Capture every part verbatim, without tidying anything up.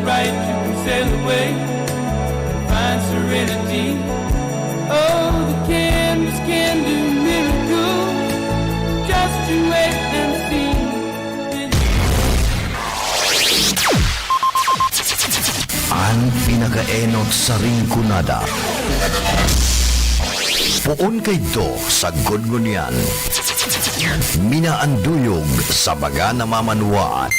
Right, you can sail away, find serenity. Oh, the canvas can do miracles. Just you wait and see. An pinakaenot sa Rinconada. Poon kaidto sagkod ngunyan. Minaanduyog sa baga na mamanwaan.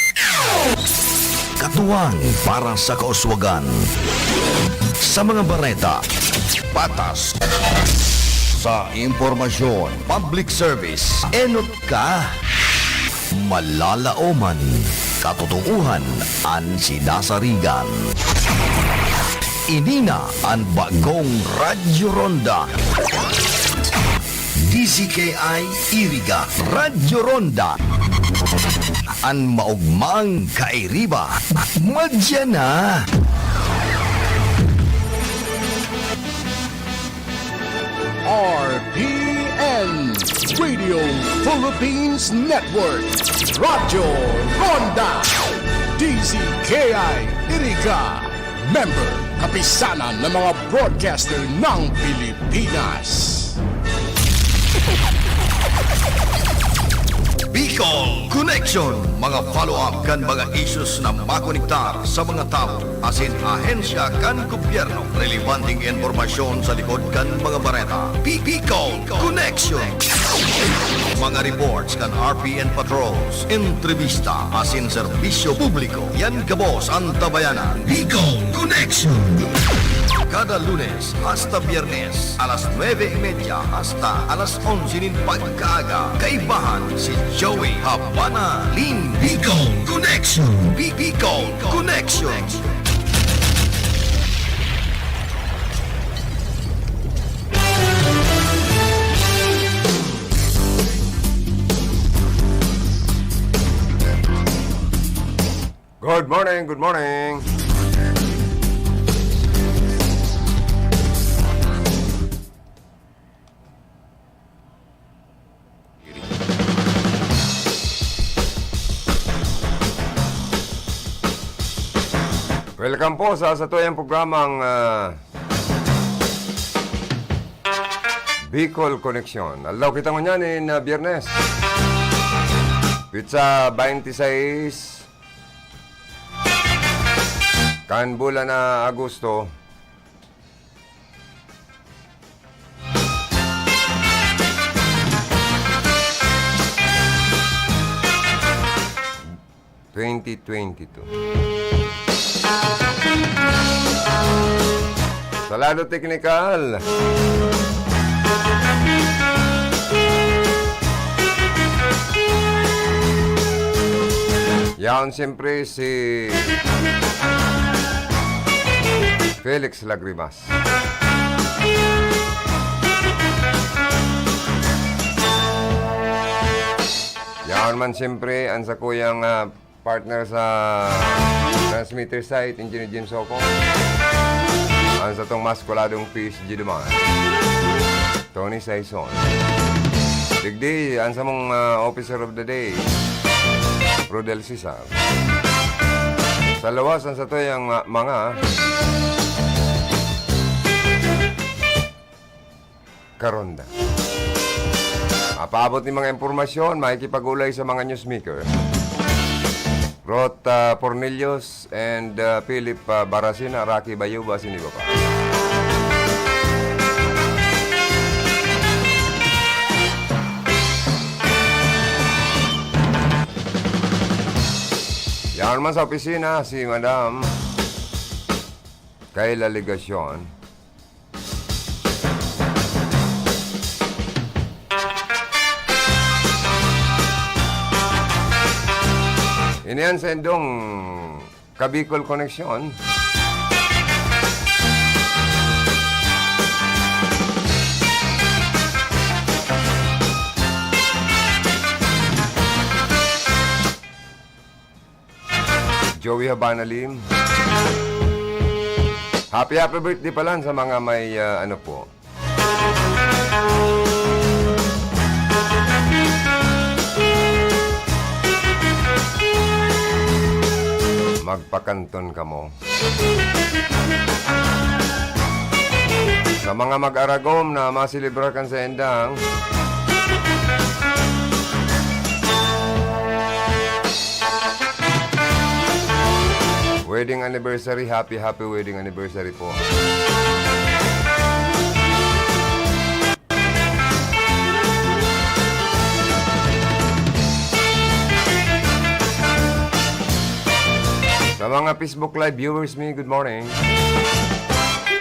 Katuwang para sa kauswagan. Sa mga bareta, patas. Sa impormasyon, public service, enot ka. Malalaoman, katotoohan an sinasarigan. Ini na an bagong Radyo Ronda. D Z K I Iriga, Radyo Ronda. An maogmang kairiba, madya na. R P N, Radio Philippines Network, Radyo Ronda, D Z K I Iriga, member, kapisanan ng mga broadcaster ng Pilipinas. Bicol Connection, mga follow-up kan mga issues na makonektar sa mga tawo asin ahensya kan gobyerno. Relebanteng impormasyon sa likod kan mga bareta. Bicol Connection. Mga reports kan R P N patrols, entrevista asin serbisyo publiko. Yan gabos an tabayanan. Bicol Connection. Kada Lunes hasta Biyernes, alas nuebe y media hasta alas onse nin pagkaaga. Kaibahan si Joey Habana Lin. Bicol Connection. Bi-, Bicol Connection. Good morning, good morning. Welcome po sa satuyang programang, ah, Bicol Connection. Aldaw kita ngunyan nin, ah, Biyernes. Petsa twenty-six kan bulan na Agosto. Twenty twenty-two. Sa lado teknikal, yaon siyempre si Felix Lagrimas. Yaon man siyempre an sakuyang, ah, partner sa transmitter site, Engineer Jim Soco. An satong mas kuladong P S G duman, Tony Saison. Digdi, an samong, ah, officer of the day, Rodel Cesar. Sa luwas, an satuyang, ah, mga karonda. Mapaabot nin mga impormasyon, makikipag-ulay sa mga newsmaker. Rot, ah, Pornelius and, ah, Philip, ah, Barasina, Rocky Bayuba, siniba pa. Yan naman sa opisina, si Madam Kayla Legacion. Ini an saindong Kabicol Connection. Joey Habana Lim. Happy, happy birthday pala sa mga may, ah, ano po. Magpakanton kamo. Sa mga mag-aragom na maselebrar kan saindang wedding anniversary, happy, happy wedding anniversary po. Sa mga Facebook Live viewers mi, good morning.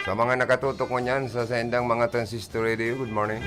Sa mga nakatutok ngunyan sa saindang mga transistor radio, good morning.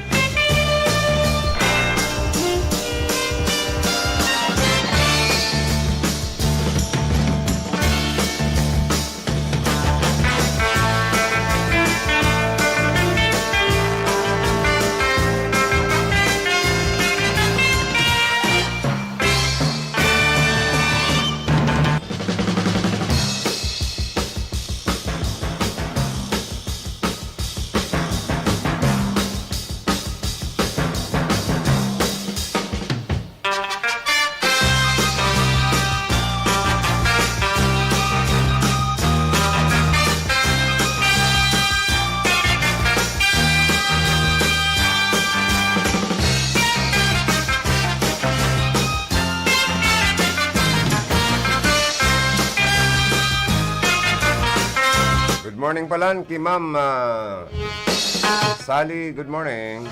Good morning palan ki Ma'am, ah, Sally, good morning.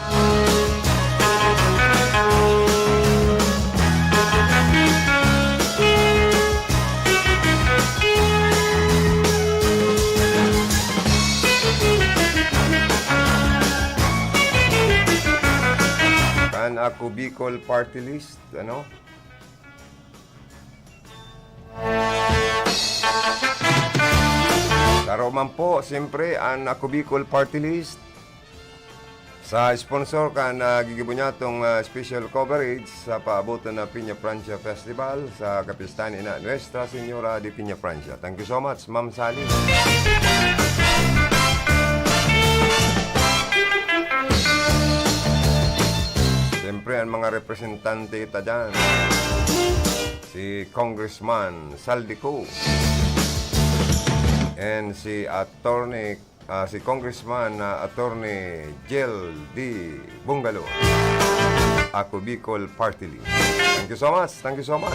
Kan Ako Bicol Party List, ano? Saro man po, siyempre, an Ako Bicol Party List. Sa sponsor kan, ah, gigibo niyatong, ah, special coverage sa paaboton na Peñafrancia Festival sa kapistahan ina Nuestra Señora de Peñafrancia. Thank you so much, Ma'am Sally. Siyempre, ang mga representante ta dyan. Si Congressman Saldico and si Attorney, ah, si Congressman, ah, Attorney Jel D. Bungalon. Ako Bicol Party List. Thank you so much. Thank you so much.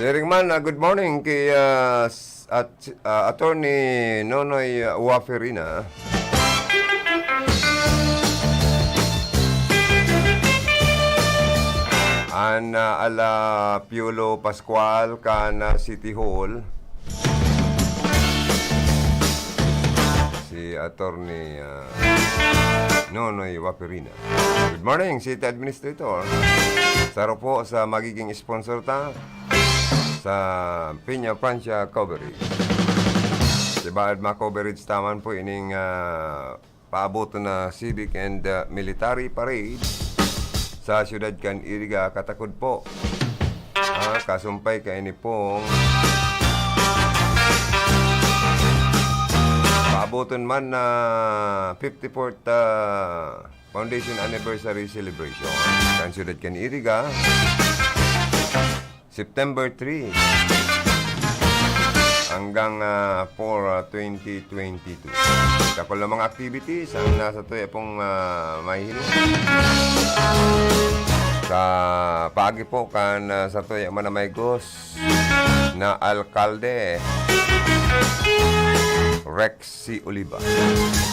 Siring man, ah, good morning kay, ah, s-, at, ah, Attorney Nonoy Waferina. An, ah, ala Piolo Pascual kan, ah, City Hall. Si Attorney, ah, Nonoy Waperina. Good morning, City Administrator. Saro po sa magiging sponsor ta sa Peñafrancia Coverage. Diba, ma-coverage ta man po ining, ah, paaboton na civic and, ah, military parade sa siyudad kan Iriga, katakod po. Ah, kasumpay kaini pong paaboton man na fifty-fourth, ah, foundation anniversary celebration kan siyudad kan Iriga. September three hanggang, ah, four, ah, twenty twenty-two. Dakul na mga activities ang nasa tuya pong, ah, mahihiling. Sa paagi po kan, ah, sa tuya man na may gos na alkalde, Rex C. Oliva.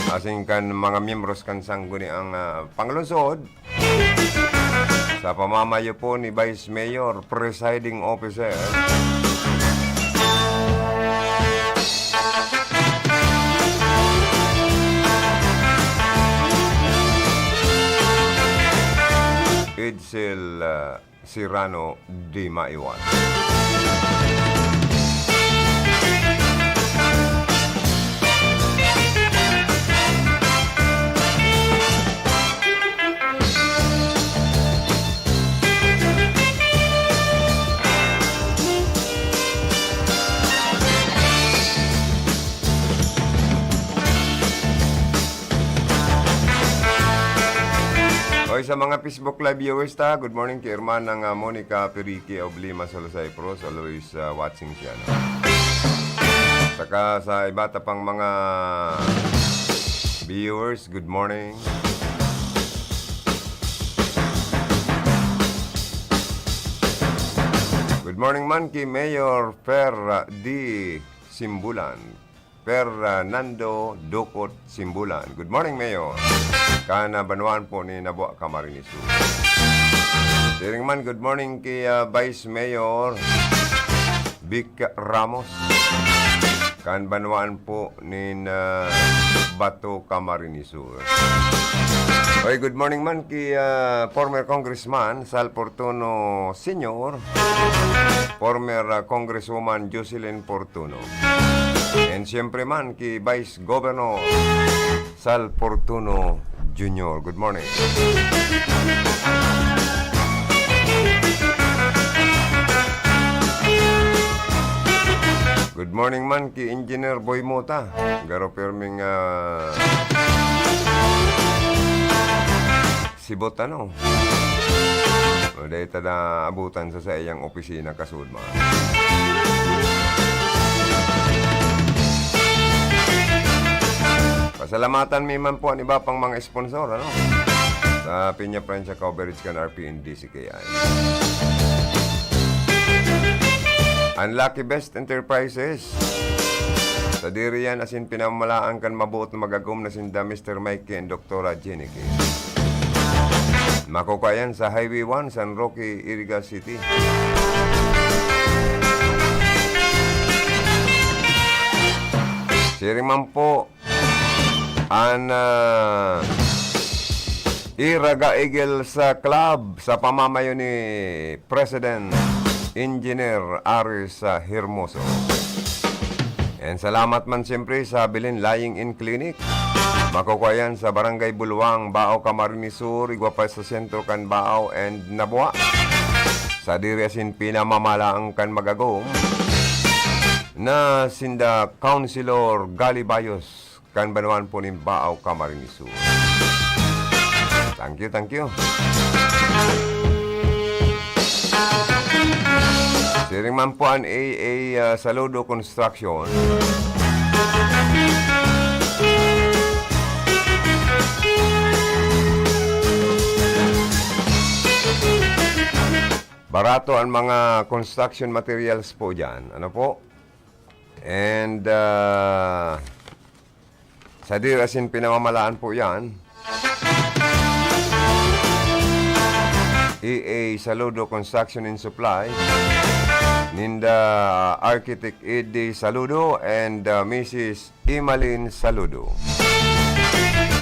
Asin kan mga miyembros kan sangguniang, ah, panglungsod, sa pamamayo po ni Vice Mayor, Presiding Officer, Edsel, ah, Serrano Di Maiwan. Oy, sa mga Facebook Live viewers ta, good morning kay Hermana nga Monica Perique of Lima, Solo, Cyprus. Always, ah, watching siya, no? Saka sa iba ta pang mga viewers, good morning. Good morning man kay Mayor Fer, ah, D. Simbulan. Fernando Ducot Simbulan. Good morning, Mayor. Kan, ah, banwaan po ni Nabua, Camarines Sur. Siring man, good morning kay, ah, Vice Mayor Vic Ramos. Kan banwaan po nin, ah, Bato, Camarines Sur. Oy, good morning man kay, ah, former Congressman Sal Fortuno Senior, former, ah, Congresswoman Jocelyn Fortuno. And siyempre man, kay Vice Governor Sal Fortuno Junior. Good morning. Good morning man kay Engineer Boy Mota. Garo pirming, ah, sibot, ano? O, dahil ta naabutan sa saiyang opisina, kasud man. Pasalamatan mi man po an iba pang mga sponsor, ano? Sa Peña Francia coverage kan R P N D C K I. An Lucky Best Enterprises. Sadiri yan asin pinamalaan kan maboot na magagom na sinda Mister Mikey and Doktora Jenny K. Makukua yan sa Highway one, San Roque, Iriga City. Siring man po an, ah, Iraga Eagles, ah, Club sa pamamayo ni President Engineer Aris, ah, Hermoso. And salamat man siyempre sa Belen Lying-in Clinic. Makukua yan sa Barangay Bulwang, Baao, Camarines Sur, igwa pa sa sentro kan Baao and Nabua. Sadiri asin pinamamalaan kan magagom na sinda Councilor Gali Bayos kan banwaan po nin Baao, Camarines Sur. Thank you, thank you. Siring man po an A A, ah, Saludo Construction. Barato an mga construction materials po diyan. Ano po? And, ah, sadiri asin pinamamalaan po yan. A A Saludo Construction and Supply, ninda Architect Eddie Saludo and, uh, Missus Imalin Saludo.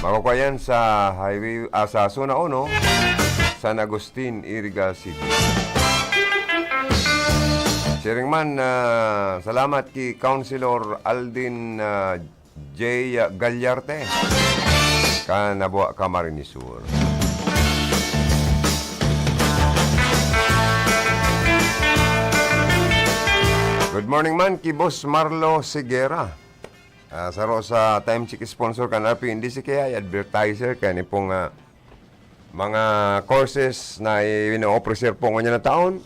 Makukua yan sa highway, ah, sa Zona Uno, San Agustin, Iriga City. Siring man, ah, salamat ki Councilor Aldin, ah, J Gallarte, kan Nabua, Camarines Sur. Good morning man ki Boss Marlo Sigera. Ah, saro sa time check sponsor kan R P N D C K I, advertiser, kaya ni pong, ah, mga courses na ino-offer po ngunyan na taon.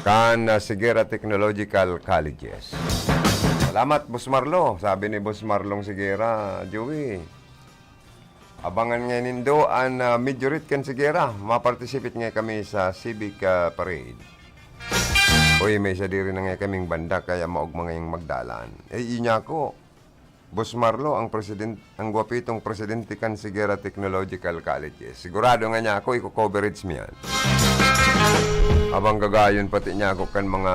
kan, ah, Sigera Technological Colleges. "Salamat, Boss Marlo," sabi ni Boss Marlong Sigera, Joey. "Abangan nga nindo an, ah, Midjorit kan Sigera. Ma-participate nga kami sa civic, ah, parade." Uy, may sadiri na nga kaming banda, kaya maogma ngayang magdalan. Eh, yun nga ako. Boss Marlo, ang presiden-, ang gwapitong presidente kan Sigera Technological Colleges. Sigurado nga niya ako, iko-coverage mi yan. Abang gagayon pati niya ako kan mga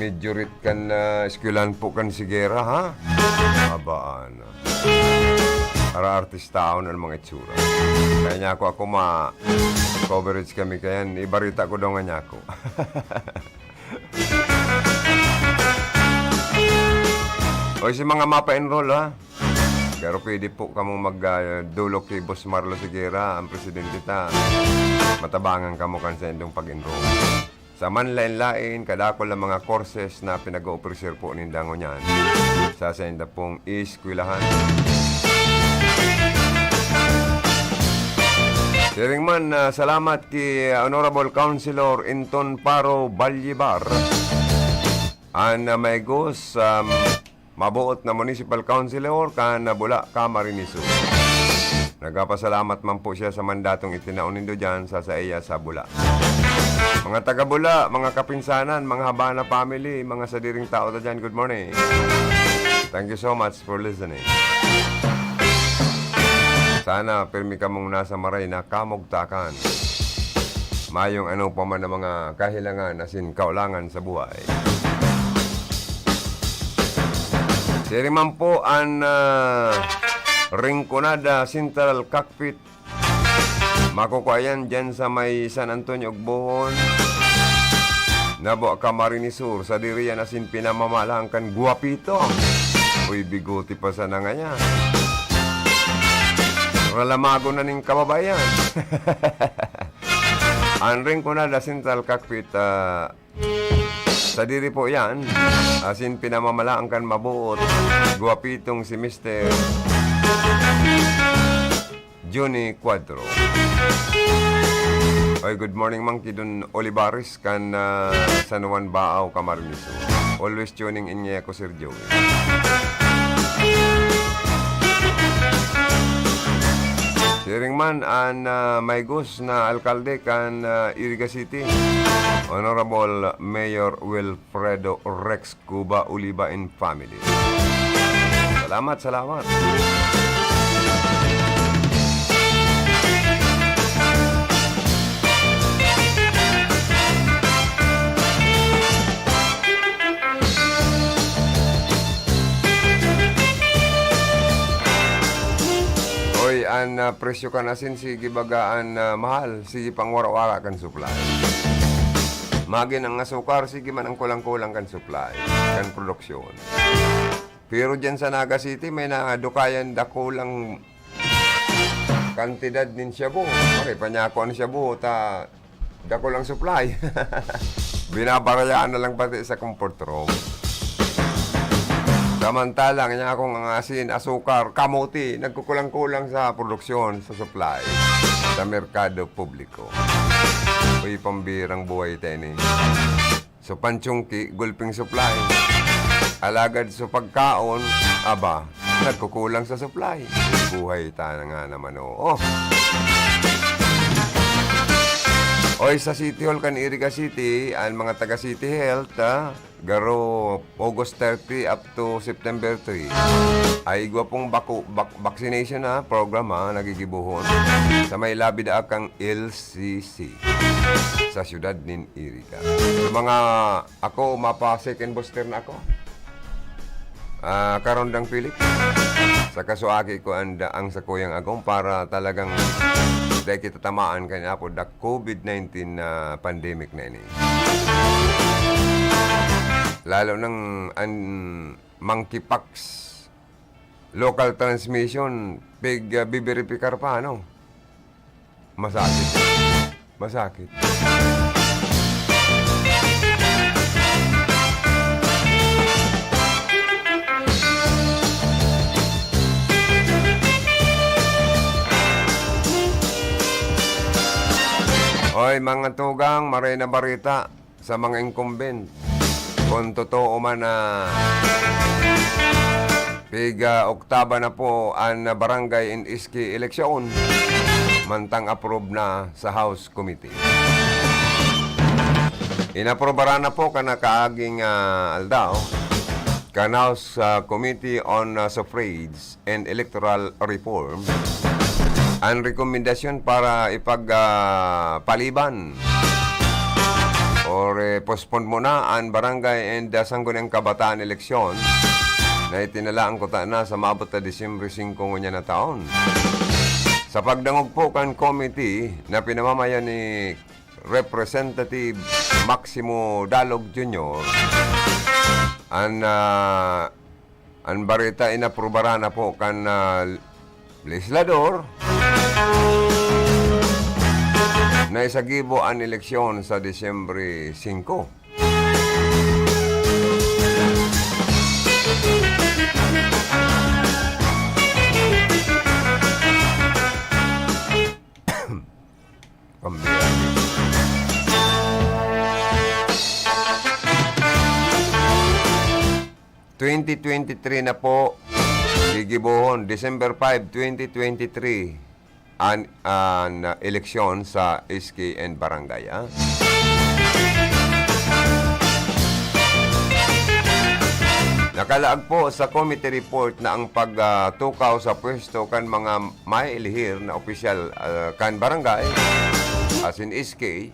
midjorit kan, ah, eskwelahan po kan Sigera, ha? Abaan. Para artistaon ang mga itsura. Kaya niya ako, ako ma-coverage kami, kaya ibarita ko daw nga niya ako. Oy, si mga mapa-enroll, ha? Pero pwede po kamong mag, ah, dulok kay Boss Marlo Sigera, ang presidente ta. Matabangan kamo kan sa indong pag-enroll. Sa manlain-lain, kadakol ang mga courses na pinag-o-offer po ninda ngunyan sa sainda pong eskwelahan. Siring man, ah, salamat ki Honorable Councilor Inton Paro Balyebar. An, ah, may gus, um, maboot na municipal councilor kan Bula, Camarines Sur. Nagpapasalamat man po siya sa mandatong itinao nindo diyan sa saiya sa Bula. Mga taga Bula, mga kapinsanan, mga Habana family, mga sadiring tao ta diyan, good morning. Thank you so much for listening. Sana pirmi kamong nasa maray na kamugtakan. Mayong ano pa man ang mga kahilangan asin kaolangan sa buhay. Siring man po an, ah, Rinconada Central Cockpit. Makukua yan dyan sa may San Antonio, Ogbohon. Nabo, Camarines Sur, sadiri yan asin pinamamalaan kan Guapito. Uy, bigote pa sana ngayan. Ralamago na ning kababayan. An Rinconada Central Cockpit, ah, sadiri po yan. Asin pinamamalaan kan mabuot. Guapitong si Mister Johnny Cuadro. Oy, good morning, Mang Kidon Olivares, kan, ah, San Juan Baao, Camarines Sur. Always tuning in niya ako, Sir Joey. Siring man an, ah, may gus na alkalde kan, ah, Iriga City, Honorable Mayor Wilfredo Rex Cuba Oliva and family. Salamat, salamat. Oy, an, ah, presyo kan asin, sige baga an, ah, mahal, sige pang wara-wara kan supply. Magin ang asukar, sige man ang kulang-kulang kan supply, kan produksyon. Pero dyan sa Naga City, may nadukayan dakulang kantidad nin shabu. Pare, panyako ang shabu, ta dakulang supply. Binabarayaan na lang pati sa comfort room. Samantalang, niya akong ang asin, asukar, kamote, nagkukulang-kulang sa produksyon, sa supply, sa merkado publiko. Uy, pambirang buhay tayo ni. So, panchungki, gulping supply. Alagad sa pagkaon, aba, nagkukulang sa supply. Buhay ta na nga naman, oo. Oy, sa City Hall kan Iriga City, ang mga taga City Health, ah, garo August thirty up to September three, ay igwa pong baku-, bak-, vaccination na program, ah, nagigibuhon sa may labi daa kang L C C sa siyudad nin Iriga. Sa mga Ako, mapa-second booster na ako. Ah, karondang Philip. Sa kasuagi ko ang, ang sakuyang agom para talagang dai kita tamaan kan Apo da covid nineteen na pandemic na ini. Lalo nang an monkeypox, local transmission, pig, ah, biberipikar pa, ano? Masakit. Masakit. Oy, Mga tugang, maray na bareta sa mga incumbent. Kung totoo man na piga oktaba na po an barangay and S K eleksyon, mantang approve na sa House Committee. Inaprobaran na po kan nakaaging, ah, aldaw kan House, ah, Committee on, ah, Suffrage and Electoral Reform an rekomendasyon para ipag, ah, paliban or, eh, postpone muna an barangay and, ah, sangguniang kabataan eleksyon na itinalaan kuta na sa maabot na Disyembre singko ngunyan na taon. Sa pagdangog po kan committee na pinamamayan ni Representative Maximo Dalog Junior, an, ah, an bareta inaprubaran na po kan, ah, legislador na isagibo an eleksyon sa Disyembre singko. Pambira. Twenty twenty-three na po, gigibohon, December five, twenty twenty-three, an, an, ah, eleksyon sa S K and Barangay, ah. Nakalaag po sa committee report na ang pag, ah, tukaw sa pwesto kan mga mailihir na opisyal, ah, kan barangay, asin S K,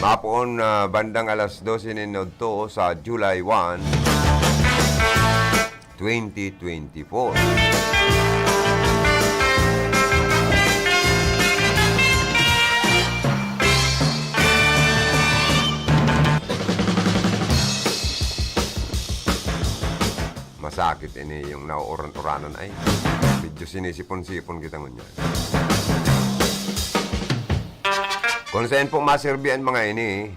mapoon, ah, bandang alas dose nin udto sa July one, twenty twenty-four. Masakit ini yung nauuran-uranan ay. Medyo sinisipon-sipon kita ngunyan. Kung saan po maserbi ang mga ini,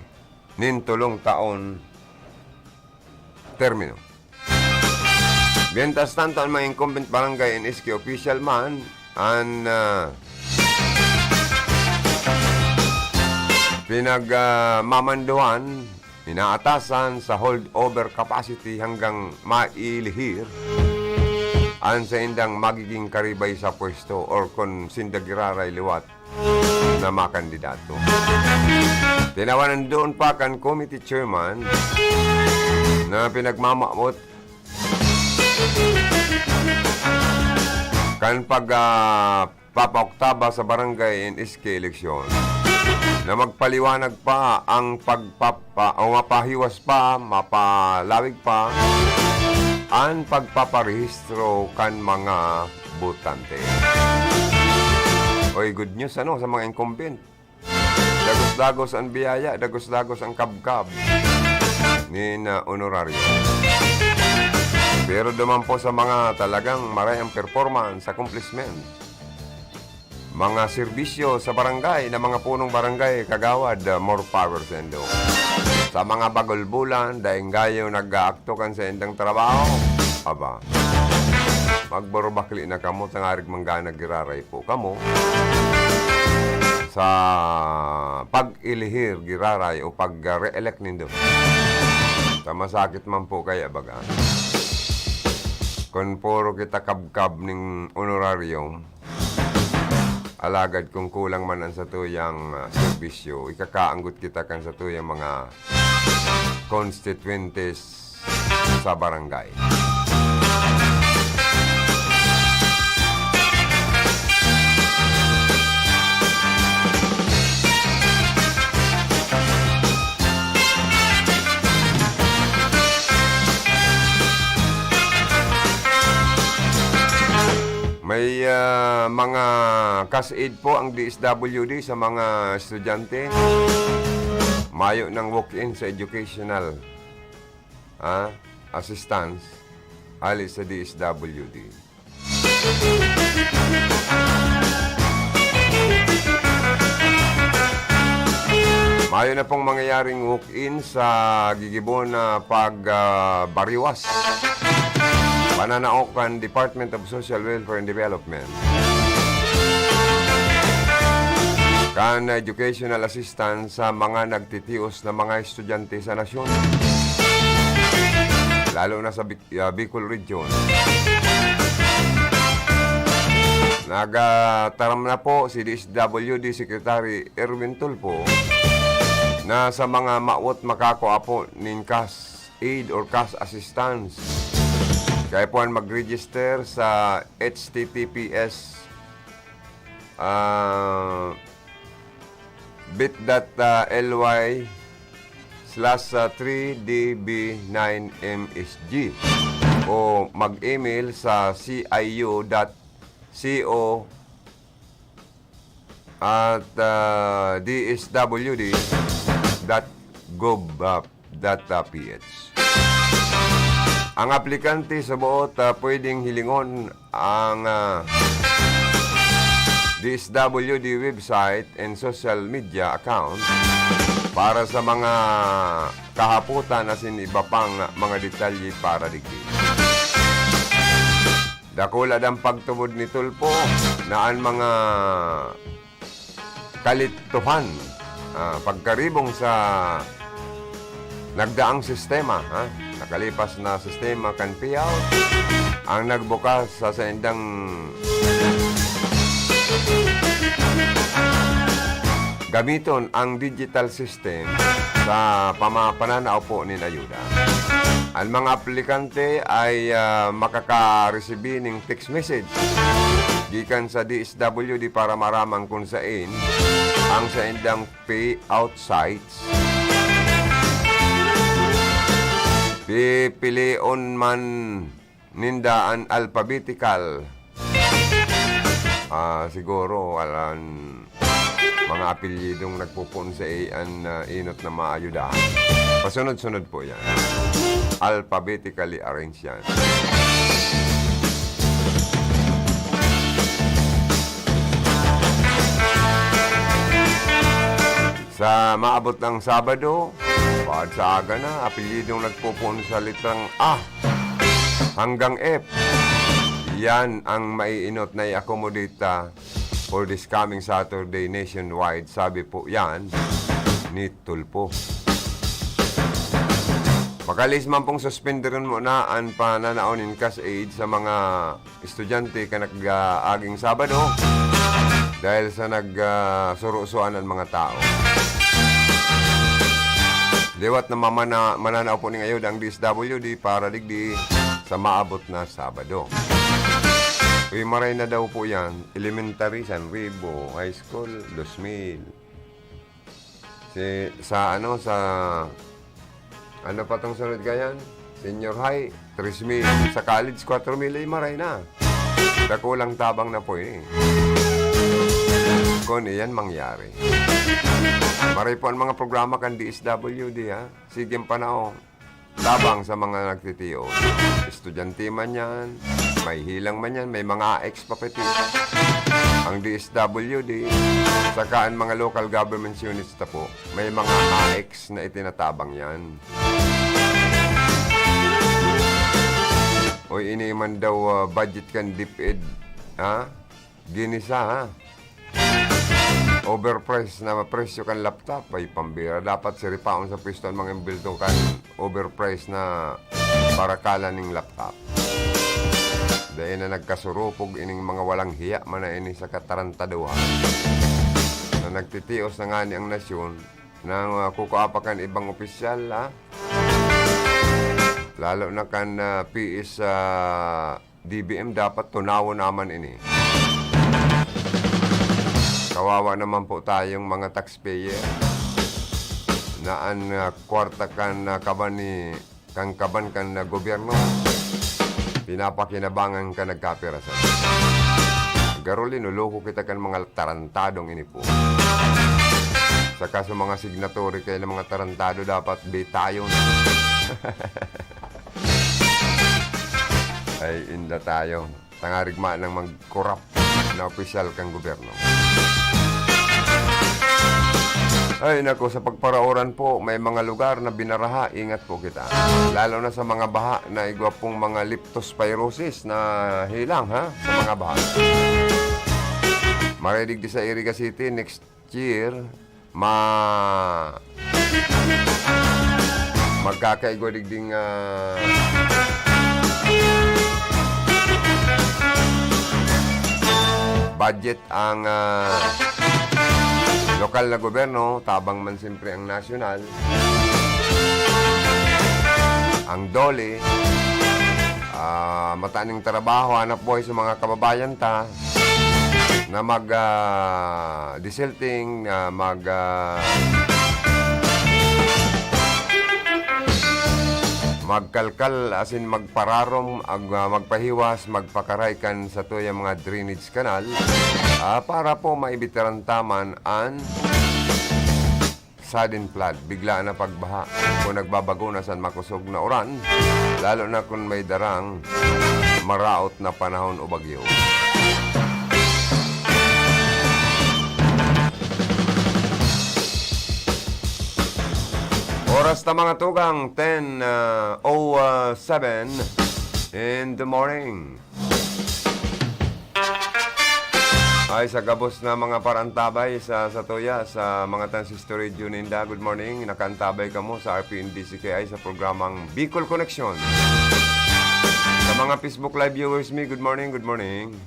nin tolong taon termino. Mientras tanto, ang mga incumbent barangay and S K official man, an, ah, pinag, ah, mamanduhan, inaatasan sa holdover capacity hanggang mailihir an saindang magiging karibay sa pwesto or kun sinda giraray liwat na makandidato. Tinawan doon pa kan committee chairman na pinagmamawot kan pag, ah, papaoktaba sa barangay and S K eleksyon na magpaliwanag pa ang pagpapa-, o mapahiwas pa, mapalawig pa an pagpaparehistro kan mga botante. Oy, good news, ano, sa mga incumbent. Dagos-dagos an biyaya, dagos-dagos an kabkab nin, ah, honoraryo. Pero duman po sa mga talagang maray ang performance, accomplishment, mga serbisyo sa barangay, na mga punong barangay, kagawad, ah, more power sa indo. Sa mga bagulbulan, daing gayo nag-aakto kan sa indang trabaho, aba, magburubakli na kamo, tangarig manggana giraray po kamo sa pag-ilihir giraray o pag-re-elect nindo. Sa masakit man po kaya, baga, kun puro kita kabkab ning honorarium, alagad kung kulang man ang satuyang, ah, serbisyo, ikakaanggot kita kan satuyang mga constituentes sa barangay. May, ah, mga kas-aid po ang D S W D sa mga estudyante. Mayo ng walk-in sa educational, ah, assistance hali sa D S W D. Mayo na pong mangyayaring walk-in sa gigibo na pag, ah, bariwas. Pananao kan Department of Social Welfare and Development. kan educational assistance sa mga nagtitios na mga estudyante sa nasyon, lalo na sa Bic-, ah, Bicol Region. Nagtaram na po si D S W D Secretary Erwin Tulfo na sa mga mawot makakua po nin cash aid or cash assistance. Kaya po ang mag-register sa H T T P S, ah, bit dot L Y slash three D B nine M S G o mag-email sa C I U dot C O at, ah, D S W D dot gov dot P H. Ang aplikante sa buot, ah, pwedeng hilingon ang, ah, D S W D website and social media account para sa mga kahapotan asin iba pang mga detalye para digdi. Dakula an pagtubod ni Tulfo na an mga kalituhan, ah, pagkaribong sa nagdaang sistema, ha? Nakalipas na sistema kan payout, ang nagbukas sa saindang gamiton ang digital system sa pama-, pananao po nin ayuda. Ang mga aplikante ay, ah, makakaresibi ning text message gikan sa D S W D para maaraman kun saen ang saindang payout sites. Pipilion man ninda an alphabetical. Ah, siguro, alan, mga apelyidong nagpupuon sa A N na inot na maayudahan. Pasunod-sunod po yan. Alphabetically arranged yan. Sa maabot ng Sabado, paad sa aga na, apelyidong nagpupuon sa litrang A hanggang F. Yan ang maiinot na i-accommodate ta for this coming Saturday nationwide, sabi po yan ni Tulfo. Makalis man pong suspenderon muna an pananao nin cash aid sa mga estudyante kan nag-aaging Sabado dahil sa nag, ah, surusuan an mga tao. Liwat na mamana-, mananao po ning ayuda ang D S W D para digdi sa maabot na Sabado. Uy, maray na daw po yan. Elementary, san ribo. High school, dos mil. Si, sa ano, sa, ano pa tong sunod kayan? Senior high, tres mil. Sa college, kwatro mil, ay maray na. Dakulang tabang na po ini. Kung iyan mangyari. Maray po ang mga programa kan D S W D, ha? Sige ang panahon. Tabang sa mga nagtitios. Estudyante man yan, may hilang man yan, may mga A X pa pati. Ang D S W D, saka ang mga local government units ta po, may mga A X na itinatabang yan. O ini man daw, ah, budget kan DepEd, ha? Ginisa, ha? Overpriced na presyo kan laptop. Ay, pambira. Dapat siripaon sa pwesto ang mga embulto kan overpriced na parakalan ning laptop. Dai na nagkasurupog ining mga walang hiya man na ini sa katarantaduhan na nagtitios na ngani ang nasyon na, ah, kukua pa kan ibang opisyal, ha? Lalo na kan, ah, P S, ah, D B M, dapat tunawon naman ini. Kawawa naman po tayong mga taxpayer na an, ah, kwarta kan, ah, kaban ni, kan kaban kan, ah, gobyerno, pinapakinabangan kan nagkapirasan. Garo, linuloko kita kan mga tarantadong ini po. Saka sa mga signatory kayo ng mga tarantado, dapat bitayon. Ay, inda tayo. Tangarig man ang mag-corrupt na opisyal kan gobyerno. Ay, nako, sa pagparaoran po, may mga lugar na binaraha, ingat po kita. Lalo na sa mga baha na igwa pong mga leptospirosis na hilang, ha? Sa mga baha. Maray digdi sa Iriga City, next year, ma-, magkakaigwa digding, ah, budget ang, ah, lokal na gobyerno, tabang man siyempre ang nasyonal. Ang DOLE, ah, mataning trabaho, hanap buhay sa mga kababayan ta na mag, ah, disilting, ah, mag, ah, magkalkal, asin magpararom, ag-, ah, magpahiwas, magpakaray kan satuyang mga drainage canal, ah, para po maibitaran ta man an sudden flood, biglaan na pagbaha, o nagbabago na san makosog na uran, lalo na kun may darang maraot na panahon o bagyo. Oras na, mga tugang, ten, ah, oh seven in the morning. Ay, sa gabos na mga parantabay sa, sa tuya, sa mga transistor radio ninda, good morning. Nakaantabay kamo sa R P N D C K I sa programang Bicol Connection. Sa mga Facebook Live viewers mi, good morning, good morning.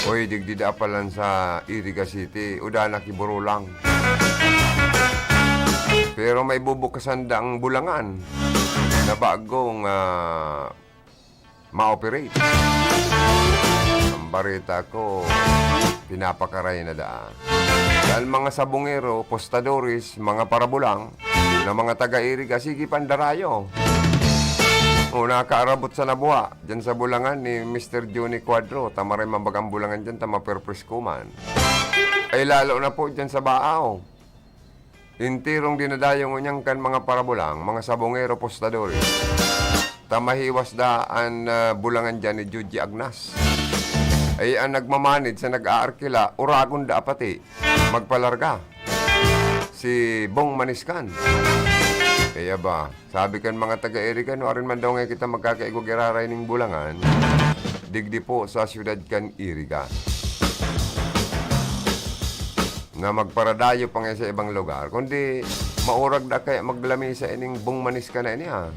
Uy, digdi daa palan sa Iriga City, uda na ki Burulang. Pero may bubukasan daang bulangan na bagong, ah, ma-operate. Ang bareta ko, pinapakaray na daa. Dahil mga sabongero, postadores, mga parabulang, na mga taga-Iriga, sige, pandarayo. O, nakaarabot sa nabuha, dyan sa bulangan ni Mister Johnny Cuadro. Tamaray mabagang bulangan dyan, tama perpres ko man. Ay, lalo na po dyan sa Baao. Enterong dinadayo ngunyan kan mga parabulang, mga sabongero, postadores. Ta mahiwas da an, ah, bulangan diyan ni Juji Agnas. Ay, an nagmamanid sa nag-aarkila, uragon da pati, magpalarga. Si Bong Maniskan. Kaya ba, sabi kan mga taga-Iriga, "No, arin man daw nga kita magkakaigwa giraray ning bulangan, digdi po sa siyudad kan Iriga." Na magparadayo pa nga sa ibang lugar, kundi maurag da kaya maglamisa ining Bong Maniskan na ini, ah.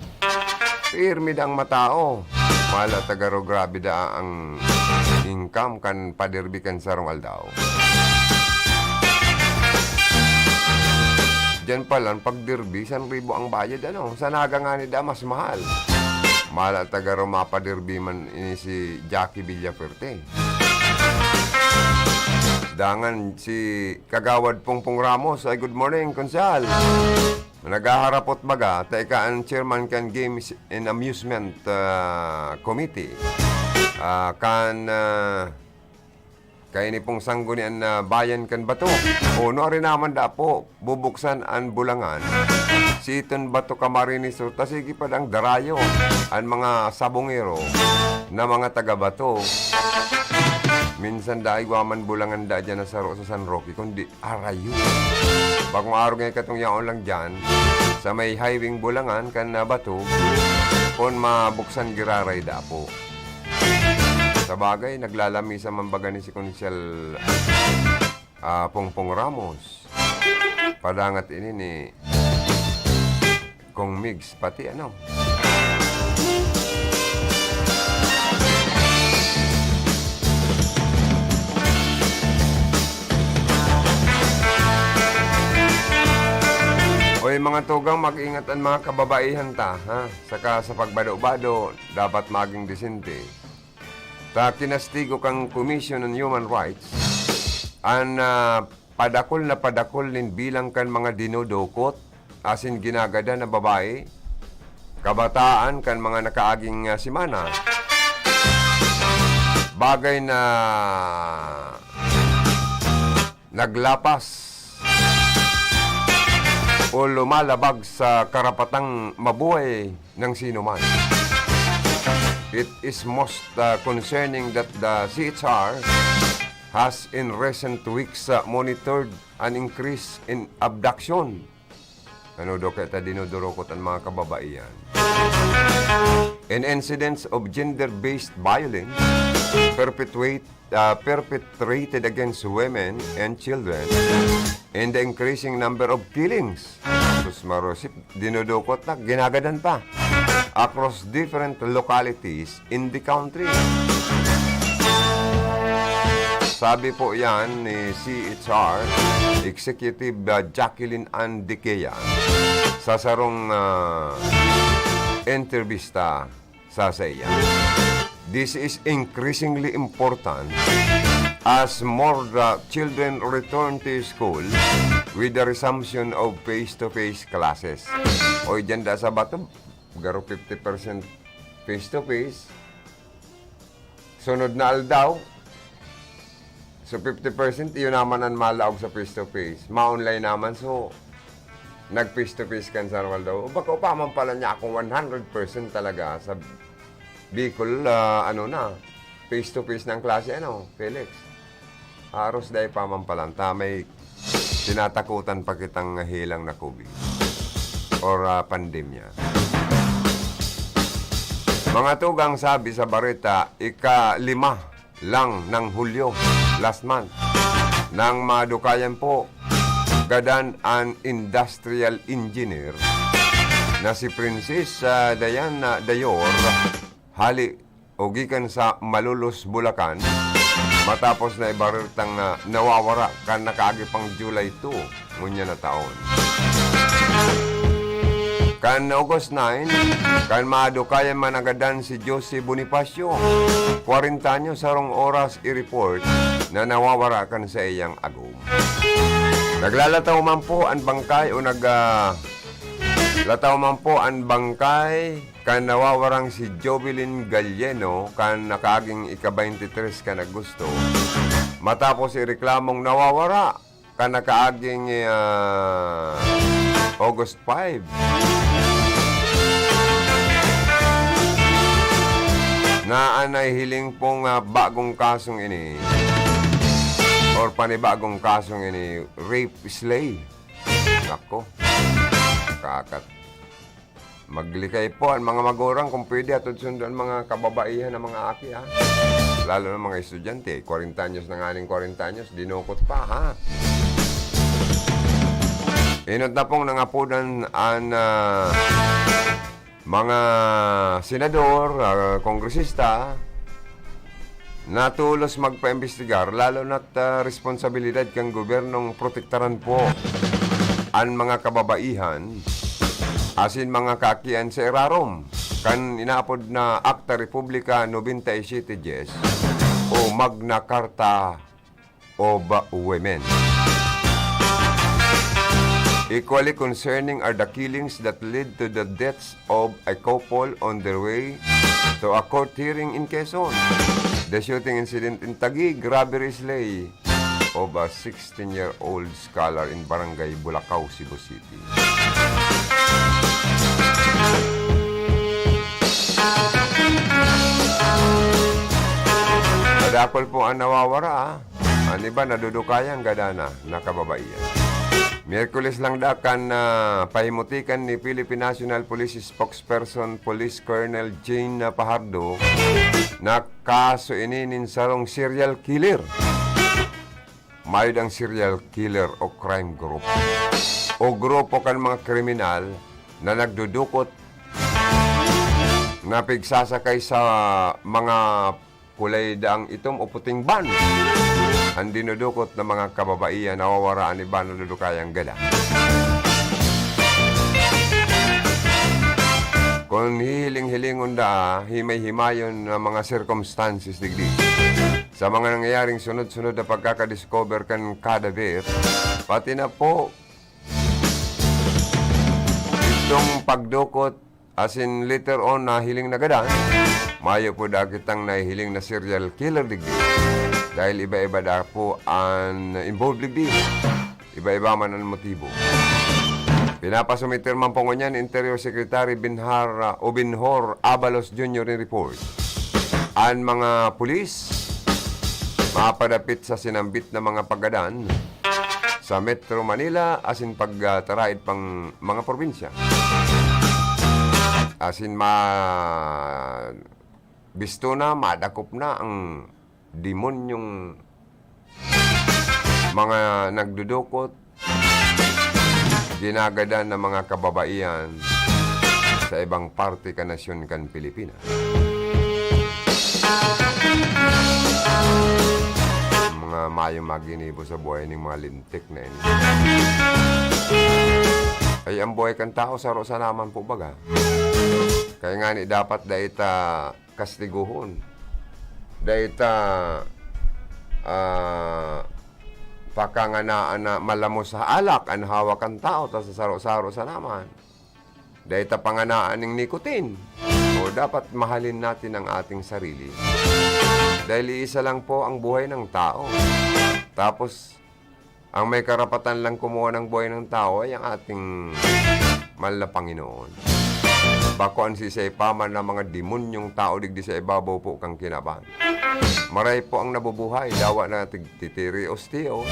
Pirmi dang matao. Mala ta garo grabe da ang income kan paderbi kan sarong aldaw. Diyan pa lang, pag derbi, san ribo ang bayad, ano? Sa Naga ngani da, mas mahal. Mala ta garo mapaderbi man ini si Jackie Villafuerte. Dangan si Kagawad Pongpong Ramos. Ay, good morning, Konsehal. Naghaharapot baga, ta ika an chairman kan Games and Amusement, ah, Committee. Ah, kan, ah, kaini pong sanggunian na bayan kan Bato. O, no, ari naman da po, bubuksan an bulangan. Siton Bato, Camarines Sur, ta sige pa dang darayo an mga sabongero na mga taga Bato. Minsan da igwa man bulangan da dyan na saro sa San Roque, kundi arayo. Bagong araw nga ikatong yaon lang dyan, sa may highway bulangan kan na Bato, kun mabuksan giraray da po. Sa bagay, naglalamisa man baga ni si Konsehal, ah, Pongpong Ramos. Padangat ini ni Kong Migs, pati ano. Oy, mga tugang, mag-ingat an mga kababaihan ta, ha? Saka sa pagbado-bado, dapat maging disente. Ta kinastigo kan Commission on Human Rights an, ah, padakul na padakul nin bilang kan mga dinudukot asin ginagadan na babae, kabataan kan mga nakaaging, ah, semana. Bagay na naglapas o lumalabag sa karapatang mabuhay ng sinuman. It is most, uh, concerning that the C H R has in recent weeks, uh, monitored an increase in abduction. Ano daw kaya ta dinudurukot an mga kababaihan? In incidents of gender-based violence perpetuate, uh, perpetrated against women and children, and the increasing number of killings. Sus, marusip, dinudukot na, ginagadan pa. Across different localities in the country. Sabi po yan ni C H R Executive, uh, Jacqueline Ann Diquea sa sarong, uh, entrebista sa saiya. This is increasingly important as more, uh, children return to school with the resumption of face-to-face classes. O, diyan da sa Bato, garo fifty percent face-to-face. Sunod na aldaw, so fifty percent, iyo naman an malaog sa face-to-face. Ma-online naman, so nag-face-to-face kan sa aldaw. Bako pa man pala niya akong one hundred percent talaga sa Bicol, ah, ano na, face-to-face na ang klase, ano, Felix? Aros dai pa man pala, ta may tinatakutan pa kitang helang na COVID or, ah, pandemya. Mga tugang, sabi sa bareta, ika-lima lang ng Hulyo, last month, nang madukayan po gadan an industrial engineer na si Princess, ah, Diana Dayor, hali o gikan sa Malolos, Bulacan, matapos na ibarir tang, ah, nawawara kan nakaagi pang July two ngunyan na taon. Kan August nine, kan madukayan man nagadan si Josie Bonifacio, kwarenta anyos, sarong oras i-report na nawawara kan saiyang agom. Naglalataw man po an bangkay o nag, ah, lataw man po an bangkay kan nawawarang si Jovelyn Galleno kan nakaaging ika-baynte tres kan Agosto, matapos ireklamong nawawara kan nakaaging, ah, August five. Na an nahihiling pong, ah, bagong kasong ini or panibagong kasong ini, rape slay. Nako, kakat. Maglikay po an mga magurang kung pwede hatod sundo an mga kababaihan na mga aki, ha. Lalo na mga estudyante, kwarenta anyos na nganing kwarenta anyos, dinukot pa, ha. Inot na pong nangapodan an, ah, mga senador, ah, kongresista, na tolos magpaimbestigar, lalo na't, ah, responsabilidad kan gobyernong protektaran po an mga kababaihan asin mga kaakian sa irarom kan inaapod na Acta Republica noventa y siete diez o Magna Carta of Women. Equally concerning are the killings that led to the deaths of a couple on their way to a court hearing in Quezon. The shooting incident in Taguig, robbery slay of a sixteen-year-old scholar in Barangay Bulacao, Cebu City. Madakol po ang nawawara, ah. An iba nadudukayan, gadan na, na kababaihan. Miyerkules lang da kan, ah, pahimutikan ni Philippine National Police Spokesperson Police Colonel Jane Fajardo na kaso ini nin sarong serial killer. Mayod ang serial killer o crime group o grupo kan mga kriminal na nagdudukot na pigsasakay sa mga kulay daang itom o puting van. An dinudukot na mga kababaihan nawawara, an iba nadudukayang gadan. Kun hihiling-hilingon da, himay-himayon na mga circumstances digdi. Sa mga nangyayaring sunod-sunod na pagkakadiscover kan kadaver, pati na po itong pagdukot, asin later on nahiling na gadan, mayo po da kitang nahihiling na serial killer digdi. Dahil iba-iba da po an involved digdi. Iba-iba man an motibo. Pinapasumiter man po ngunyan Interior Secretary Binhar, ah, o Binhor Abalos Junior in report. An mga pulis mapadapit sa sinambit na mga paggadan sa Metro Manila asin pagtaraid pang mga probinsya. Asin ma-, bisto na, madakop na ang demonyong mga nagdudukot, ginagadan ng mga kababaihan sa ibang parte kan nasyon kan Pilipinas. Mga mayong maginibo sa buhay ning mga lintik na ini. Ay, ang buhay kan tao, saro sana man po baga. Kaya nga ni, dapat dai ta kastiguhon. Dai ta, ah, pakanganaan na malamos sa alak an hawak kan tao, ta sa saro-saro sana man. Dai ta panganaan ning nicotine. O, dapat mahalin natin ang ating sarili. Dahil iisa lang po ang buhay ng tao. Tapos, ang may karapatan lang kumuha ng buhay ng tao ay ang ating mahal na Panginoon. Bako an sisay pa man na mga demonyong tao digdi sa ibabaw po kan kinaban. Maray po ang nabubuhay, dawa na tig-, titirios-tios.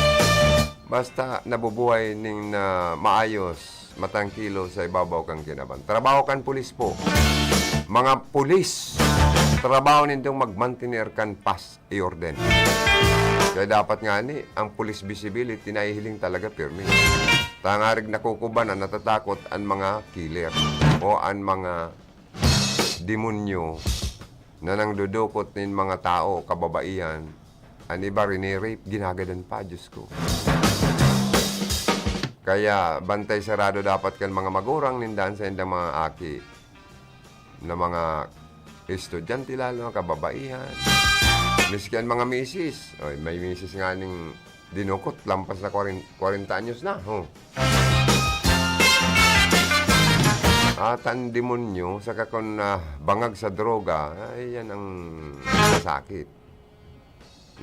Basta nabubuhay ning na maayos, matrangkilo sa ibabaw kan kinaban. Trabaho kan pulis po. Mga pulis, trabaho nindong magmantener kan pas, i-orden. Kaya dapat ngani, ang police visibility nahihiling talaga pirmi. Tangarig nakukuba na natatakot an mga killer o an mga demonyo na nangdudukot nin mga tao, kababaihan. An iba, rinirape, ginagadan pa, Diyos ko. Kaya bantay sarado dapat kan mga magurang nin daan sa indang mga aki na mga estudyante, lalo na kababaihan. Miski an mga misis. Oy, may misis nga ning dinukot, lampas na kwaren-, kwarenta anyos na. Oh. At ang demonyo, saka kun, ah, bangag sa droga, ay, yan ang masakit.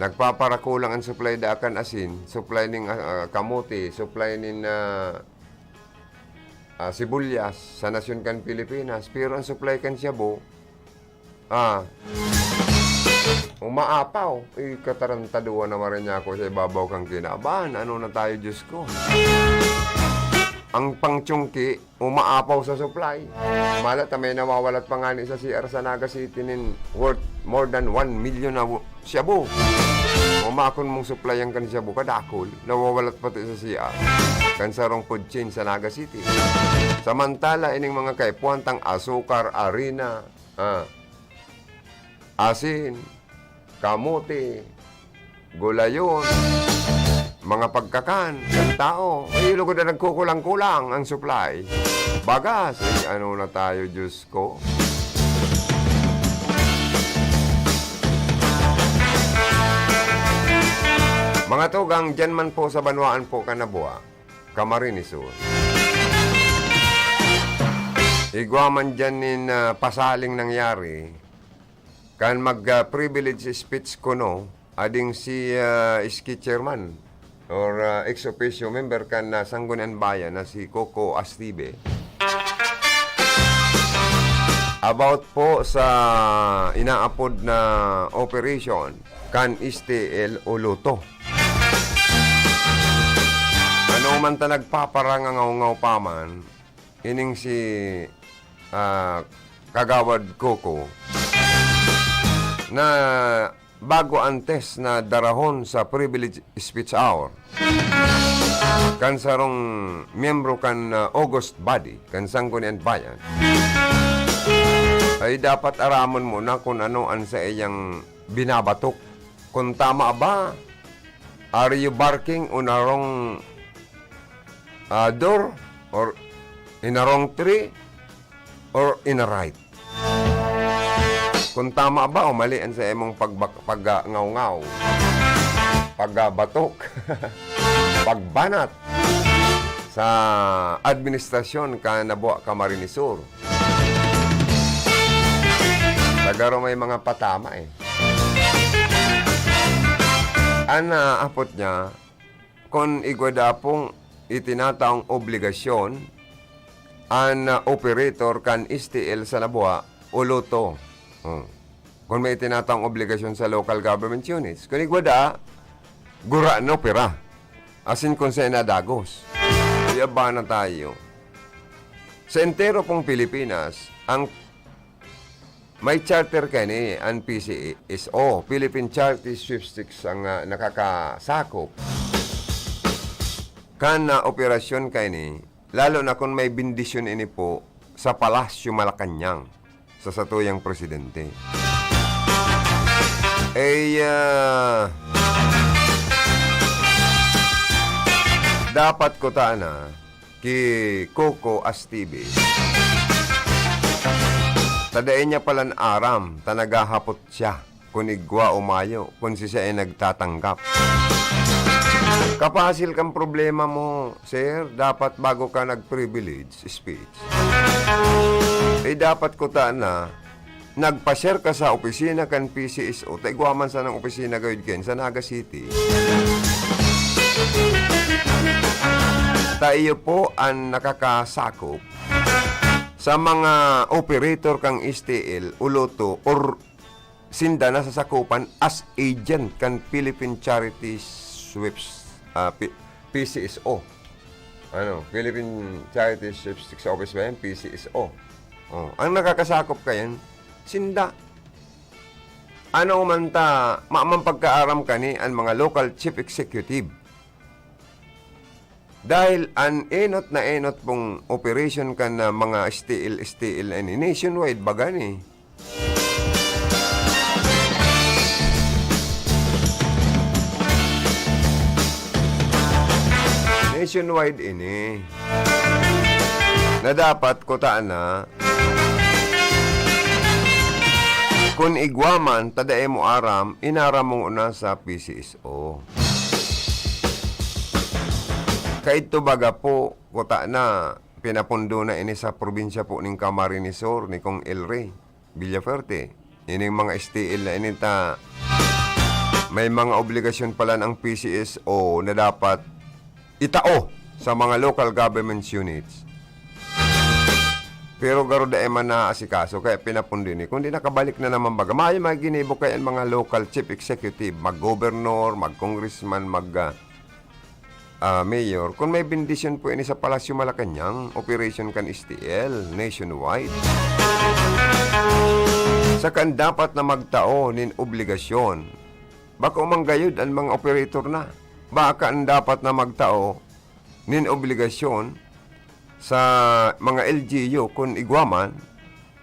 Nagpaparakulang ang supply da kan asin, supply ning, ah, ah, kamote, supply nin, ah, ah, sibuyas sa nasyon kan Pilipinas. Pero ang supply kan shabu, ah, umaapaw. Eh, katarantaduhan naman rin niya ako sa ibabaw kan kinaban. Ano na tayo, Diyos ko? Ang pangchungki, umaapaw sa supply. Mala ta may nawawalat pa ngani sa C R sa Naga City nin worth more than one million na w-, shabu. Umakon mong supplyan kan shabu, kadakul, nawawalat pati sa C R. Kan sarong food chain sa Naga City. Samantala, ining mga kaipuhan tang asukar, arina, ah, asin, kamote, gulayon, mga pagkakan kan tao. Ay, lugod na nagkukulang-kulang ang supply. Bagas, ay, ano na tayo, Diyos ko? Mga tugang, dyan man po sa banwaan po kan Nabua, Camarines Sur. Igwa man dyan nin, ah, pasaling nangyari, kan mag, ah, privilege speech kuno, ading si, ah, iski chairman or, ah, ex officio member kan, ah, Sangguniang Bayan na si Coco Astibe. About po sa inaapod na operation kan S T L o Lotto. Ano man ta nagpaparangangaw-ngaw pa man, ining si, ah, Kagawad Coco, na bago antes na darahon sa privilege speech hour kan sarong miyembro kan, ah, August Body kan Sangguniang Bayan, ay dapat aramon mo na kung ano ang sa iyang binabatok. Kung tama ba, are you barking on a wrong, ah, door or in a wrong tree or in a right? Kung tama ba o mali ang sa imong pagbak-, pagngawngawon, pagbatok, pagbanat sa administrasyon kan Nabua Camarines Sur. Sa garo may mga patama eh. An naapot niya, kun igwa da pong itinataong obligasyon an, ah, operator kan S T L sa Nabua o Lotto. Hmm. Kun may itinataong obligasyon sa local government units. Kun igwa da, gurano pira. Asin kun sa inadagos. Yaba na tayo. Sa entero pong Pilipinas, ang may charter kaini an P C S O, Philippine Charity Sweepstakes, ang, ah, nakakasakop kan, ah, operasyon kaini, lalo na kun may bendisyon ini po sa Palasyo Malacañang, sa satuyang presidente. Ay, ah, dapat ko ta na ki Coco Astibe. Ta dai niya palan aram, ta naghahapot siya kun igwa o mayo, kun siya ay nagtatanggap. Kapasil kan problema mo, sir, dapat bago ka nag-privilege speech, eh, dapat ko ta na nagpa-share ka sa opisina kan P C S O, ta igwa man sanang opisina gayud kayan sa Naga City. Ta iyo po an nakakasakop sa mga operator kan S T L o Lotto or sinda nasasakupan as agent kan Philippine Charity Sweeps, ah, P-, P C S O. Ano, Philippine Charity Sweeps Office ba yan? P C S O. Oh, ang nakakasakop kayan, sinda. Ano man ta, ma-, man pagkaaram kani an mga local chief executive. Dahil an enot na enot pong operation kan, ah, mga S T L, S T L ini, nationwide baga ni. Nationwide ini. Na dapat kutaan na, kun igwa man, ta dai mo aram, inaram mo na sa P C S O. Kaidto baga po, kuta na, pinapundo na ini sa probinsya po ning Camarines Sur ni Cong Elry Villafuerte. Ining mga S T L na ini ta, may mga obligasyon pala ang P C S O na dapat itao sa mga local government units. Pero garo dai man naasikaso, kaya pinapundo ini. Kundi nakabalik na naman baga. Mayo mga ginibo kaya ang mga local chief executive, mag-governor, mag-congressman, mag, ah, ah, mayor, kun may bendisyon po ini sa Palasyo Malacañang, operation kan S T L nationwide. Saka an dapat na magtao nin obligasyon, bako man gayud an mga operator na. Baka an dapat na magtao nin obligasyon sa mga L G U kun igwa man,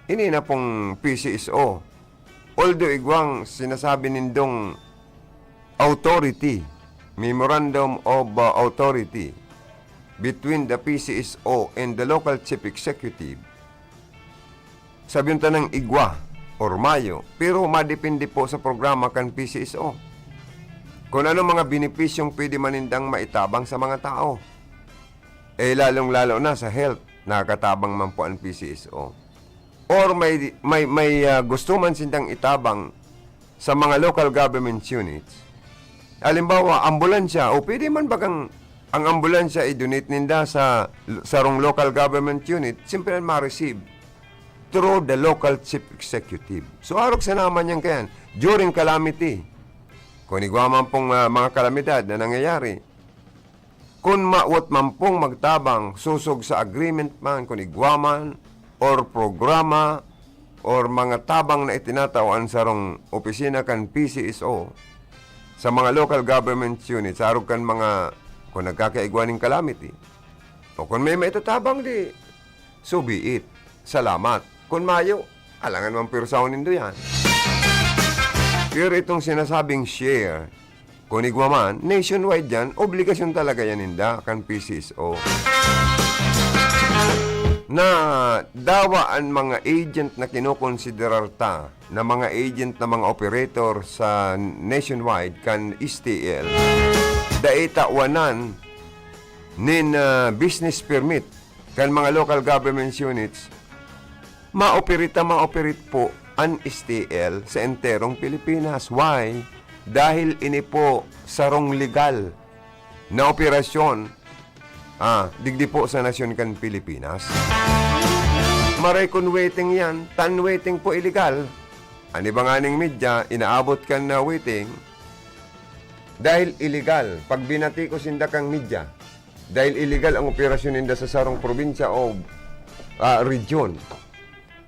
ini na pong P C S O. Although igwang sinasabi nindong authority, Memorandum of, uh, Authority between the P C S O and the local chief executive, sabihin ta ng igwa or mayo, pero madepende po sa programa kan P C S O. Kung ano mga benepisyong pwede man nindang maitabang sa mga tao. Eh, lalong-lalo na sa health, nakakatabang man po ang P C S O. Or may, may, may, ah, gusto man sindang itabang sa mga local government units. Halimbawa, ambulansya, o pwede man bagang ang ambulansya i-donate ninda sa l-, sarong local government unit, siyempre ma-receive through the local chief executive. So, arog sa naman yan kayan, during calamity, kung igwa man pong, ah, mga kalamidad na nangyayari, kun mawot man pong magtabang, sosog sa agreement man, kun igwa man, or programa, or mga tabang na itinatao an sarong opisina kan P C S O sa mga local government units, arog kan mga, kung nagkakaigwa ning calamity, o kung may maitatabang, di, so be it. Salamat. Kun mayo, alangan man pwersahon nindo yan. Pero itong sinasabing share, kun igwa man, nationwide yan, obligasyon talaga yan ninda kan P C S O. Na dawa an mga agent na kinokonsiderar ta na mga agent na mga operator sa nationwide kan S T L, dai tawanan nin, ah, business permit kan mga local government units, ma-operate ta ma-operate po an S T L sa enterong Pilipinas. Why? Dahil ini po sarong legal na operasyon, ah, digdi po sa nasyon kan Pilipinas. Maray kun waiting yan, tan waiting po illegal. An iba nganing media, inaabot kan na waiting dahil illegal. Pag binati ko sinda kang media, dahil illegal ang operasyon ninda sa sarong probinsya o, ah, region.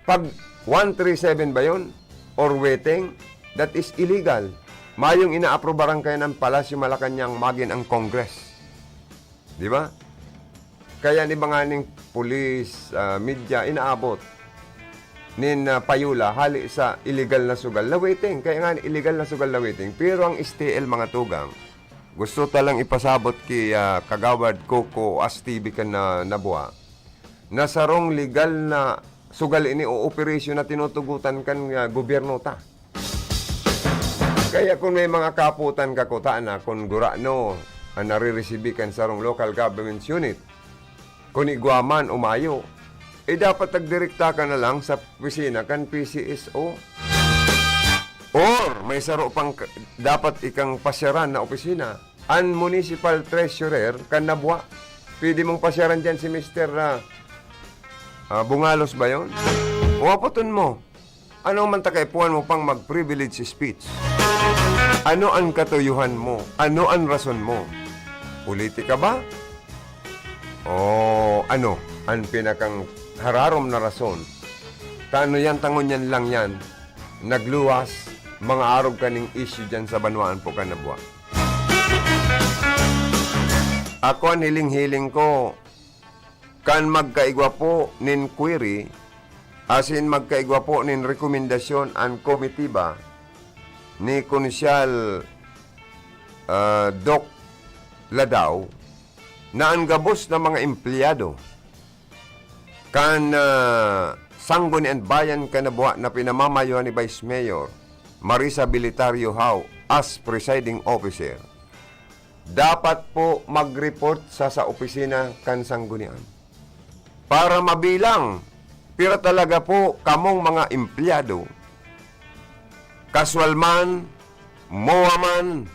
Pag one three seven ba yun? Or waiting, that is illegal. Mayong inaaprobaran kaya ng Palasyo Malacañang magin ang Congress. Di ba? Kaya an iba nganing pulis, ah, media, inaabot nin, ah, payula hali sa illegal na sugal na waiting. Kaya nga, illegal na sugal na waiting. Pero ang S T L, mga tugang, gusto ta lang ipasabot ki, ah, Kagawad Coco Astibe kan na, Nabua, na sarong legal na sugal ini o operasyon na tinutugutan kan, ah, gobyerno ta. Kaya kun may mga kaputan ka kutana, kun gurano an nariresibi kan sarong local government unit, kun igwa man o mayo, eh, dapat nagdirekta ka na lang sa opisina kan P C S O. Or may saro pang k-, dapat ikang pasyaran na opisina, an municipal treasurer kan Nabua. Pwede mong pasyaran diyan si Mister, ah, ah, Bungalos ba yun? O apoton mo, ano man ta kaipuhan mo pang mag-privilege speech? Ano an katuyuhan mo? Ano an rason mo? Politika ba? O ano an pinakang hararom na rason? Ta ano yan, ta ngunyan lang yan nagluwas, mga arog kaning issue dyan sa banwaan po kan Nabua. Ako, an hiling-hiling ko, kan magkaigwa po nin query, asin magkaigwa po nin rekomendasyon an komitiba ni Konsyal, ah, Doc Ladao, na an gabos na mga empleyado kan, ah, Sangguniang Bayan kan Nabua na pinamamayohan ni Vice Mayor Marisa Bilitario Hao as presiding officer, dapat po mag-report sa, sa opisina kan Sanggunian para mabilang pira talaga po kamong mga empleyado, kaswal man, mowa man,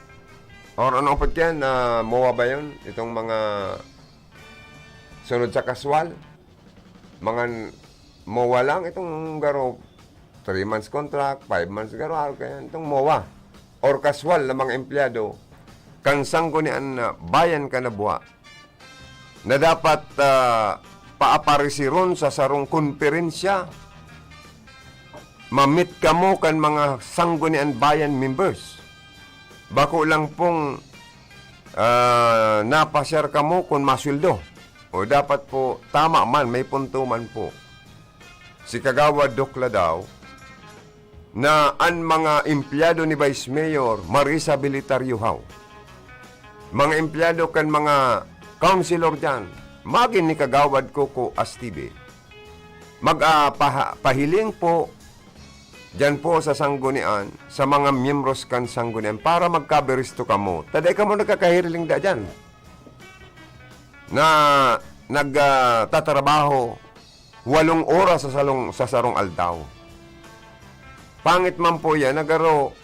or ano pa yan, ah, mowa ba yun? Itong mga sunod sa kaswal, mga n-, mowa lang, itong garo, three months contract, five months garo, araw kaya, itong mowa, or kaswal na mga empleyado, kan Sanggunian na Bayan kan Nabua, na dapat, ah, paaparisiron sa sarong konperensya, ma-meet kamo kan mga Sanggunian Bayan members. Bako lang pong, ah, napasyar kamo kun masweldo. O dapat po, tama man, may punto man po si Kagawad Doc Ladao, na an mga empleyado ni Vice Mayor Marisa Bilitario Hao, mga empleyado kan mga councilor diyan, magin ni Kagawad Coco Astibe, mag, ah, paha-, pahiling po diyan po sa Sanggunian, sa mga miyembros kan Sanggunian, para magkabiristo kamo. Ta dai kamo nagkakahiling da diyan na nag, ah, tatrabaho walong oras sa salong, sa sarong aldaw. Pangit man po yan, nagaro,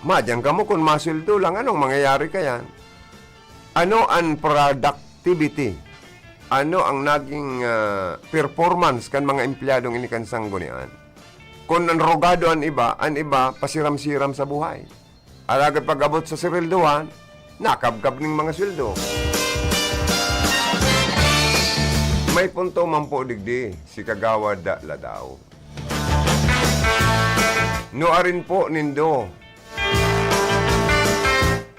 madyan kamo kun masweldo lang, anong mangyayari kayan? Ano an productivity? Ano ang naging, ah, performance kan mga empleyadong ini kan Sanggunian? Kun an rogado an iba, an iba pasiram-siram sa buhay. Alagad pag-abot sa sweldohan, nakabkab ning mga sweldo. May punto man po digdi si Kagawad Ladao. Nuarin po nindo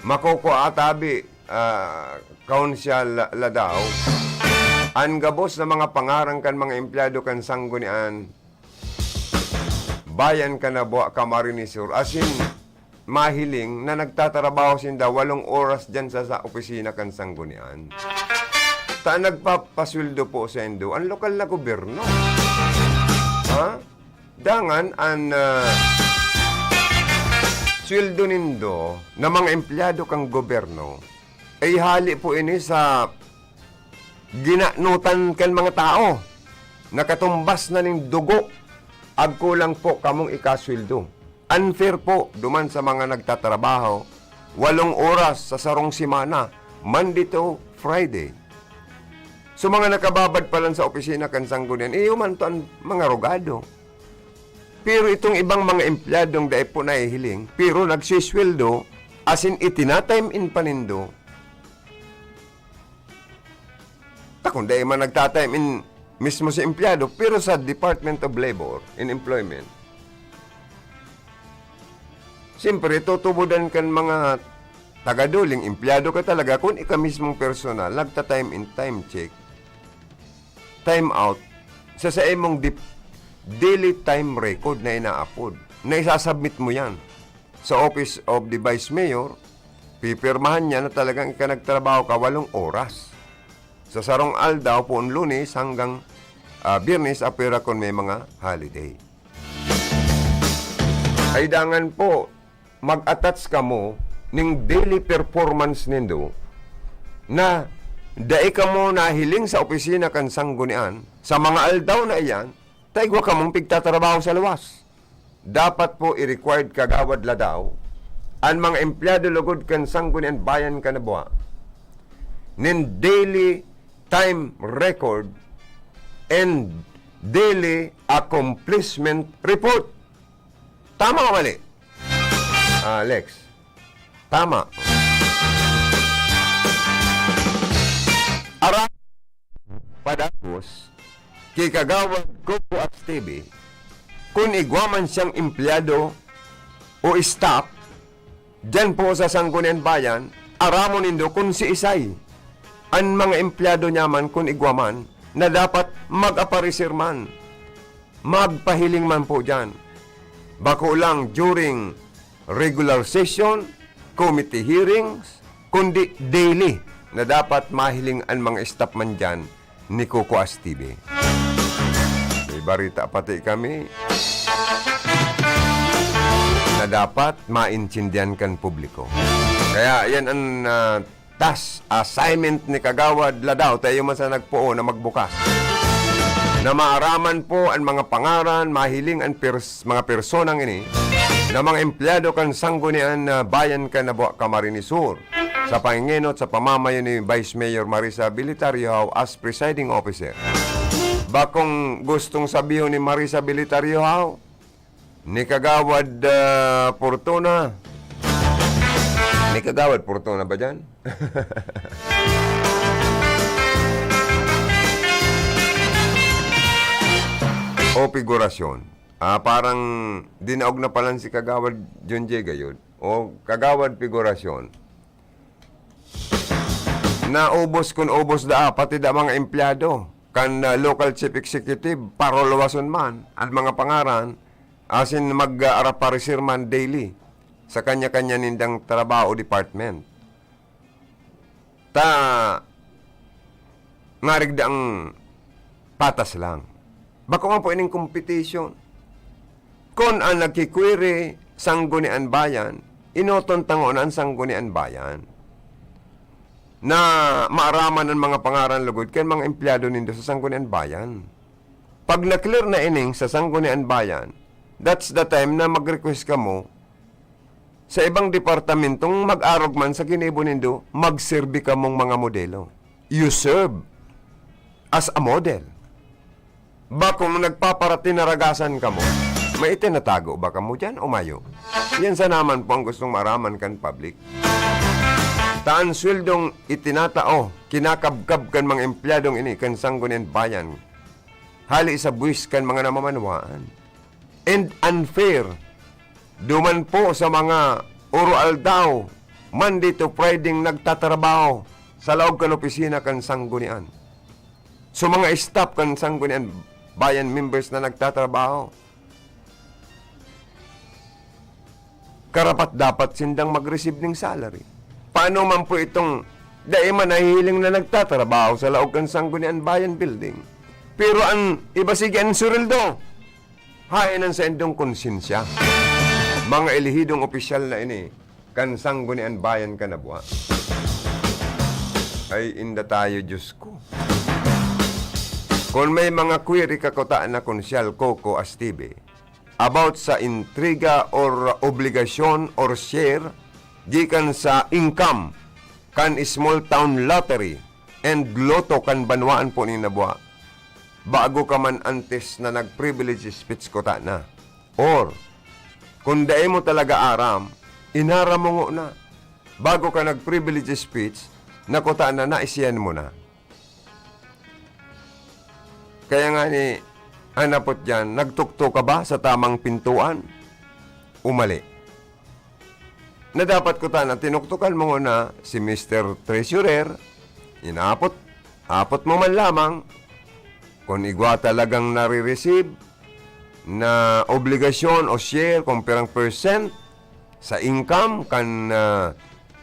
makukua tabi, ah, Kaunsyal Ladao, an gabos na mga pangaran kan mga empleyado kan Sanggunian Bayan kan Nabua, Camarines Sur, asin mahiling na nagtatrabaho sinda walong oras diyan sa, sa opisina kan Sanggunian. Ta nagpapasweldo po saindo an lokal na gobyerno. Ha? Dangan an, ah, sweldo nindo na mga empleyado kan gobyerno, ay hali po ini sa ginanotan kan mga tao. Nakatumbas na nin dugo, agkulang po kamong ikasweldo. Unfair po duman sa mga nagtatrabaho walong oras sa sarong semana, Monday to Friday. So, mga nakababad pa lang sa opisina kan Sanggunian, iyo man to an mga rogado. Pero itong ibang mga empleyadong dai po nahihiling, pero nagsisweldo, as in, itina-time in pa nindo. Ta kung dai man nagta-time in mismo si empleyado, pero sa Department of Labor and Employment, siyempre, tutubodan kan mga taga-DOLE, empleyado ka talaga, kung ika mismong personal, nagta-time in, time check, time out, sa, sa imong dip-, daily time record na inaapod, na isasubmit mo yan sa Office of the Vice Mayor, pipirmahan niya na talagang ika nagtrabaho ka walong oras. Sa sarong aldaw, poon Lunes hanggang, ah, Biyernes, apwera kun may mga holiday. Ay dangan po, mag-attach kamo ning daily performance nindo na dai kamo nahiling sa opisina kan Sanggunian sa mga aldaw na iyan, ta igwa kamong pigtatrabaho sa luwas. Dapat po i-required, Kagawad Ladao, an mga empleyado lugod kan Sanggunian Bayan kan Nabua nin daily time record and daily accomplishment report. Tama o mali? Ah, Lex. Tama. Ara-, padagos, ki Kagawad Coco Astibe, kun igwa man siyang empleyado o staff, diyan po sa Sanggunian Bayan, aramon nindo kun siisay an mga empleyado niya man kun igwa man na dapat mag-aparecer man, magpahiling man po diyan. Bako lang during regular session, committee hearings, kundi daily na dapat mahiling an mga staff man diyan ni Coco Astibe. May barita pati kami na dapat maintindihan kan publiko. Kaya yan ang, ah, task, assignment ni Kagawad Ladao, tayo man sa nagpoon na magbukas. Na maaraman po ang mga pangaran, mahiling ang pers-, mga personang ini, na mga empleyado kan Sanggunian na Bayan kan Nabua, Camarines Sur, sa pangingenot sa pamamayo ni Vice Mayor Marisa Bilitario Hao as presiding officer. Bakong gustong sabihon ni Marisa Bilitario Hao, ni Kagawad, ah, Fortuna. Ni Kagawad Fortuna ba diyan? O figurasyon. Ah, parang dinaog na palan si Kagawad John Jay gayod. O Kagawad Figurasyon. Naubos kun ubos daa, pati da mga empleyado kan, ah, local chief executive, paruluwason man an mga pangaran, asin mag-, ah, araparisir man daily sa kanya-kanya nindang trabaho o department. Ta ngarig daang patas lang. Bako man po ining competition. Kun an nagkikwiri, Sanggunian Bayan, inoton ta ngona an Sanggunian Bayan na maaraman an mga pangaran lugod kan mga empleyado nindo sa Sanggunian Bayan. Pag na-clear na ining sa Sanggunian Bayan, that's the time na mag-request kamo sa ibang departamentong mag-arog man sa ginibo nindo, magserbi kamong mga modelo. You serve as a model. Bakong nagpaparatinaragasan kamo, may itinatago ba kamo diyan o mayo? Yan sana man po ang gustong maaraman kan public. Ta an sweldong itinatao, kinakabkab kan mga empleyadong ini kan Sanggunian Bayan, hali sa buwis kan mga namamanwaan. And unfair duman po sa mga oro-aldaw, Monday to Friday, nagtatrabaho sa laog kan opisina kan Sanggunian. So, mga staff kan Sanggunian Bayan members na nagtatrabaho, karapat-dapat sindang mag-receive ning salary. Paano man po itong dai man nahihiling na nagtatrabaho sa laog kan Sanggunian Bayan Building? Pero an iba sige an sweldo. Haen an saindong konsyensya, mga elehidong opisyal na ini kan Sanggunian Bayan kan Nabua. Ay, inda tayo, Diyos ko. Kun may mga query ka kuta na Konsyal Coco Astibe about sa intriga or obligasyon or share gikan sa income kan Small Town Lottery, and lotto kan banwaan po nin Nabua, bago ka man antes na nag-privilege speech kutana. Or, kun dai mo talaga aram, inaram mo ngona. Bago ka nag-privilege speech, na kutana, naisihan mo na. Kaya ngani, an apot diyan, nagtukto ka ba sa tamang pintuan? O mali? Na dapat kutana, tinuktukan mo ngona si Mister Treasurer, inapot, apot mo man lamang, kun igwa talagang nare-receive na obligasyon o share, kung pirang percent sa income kan, ah,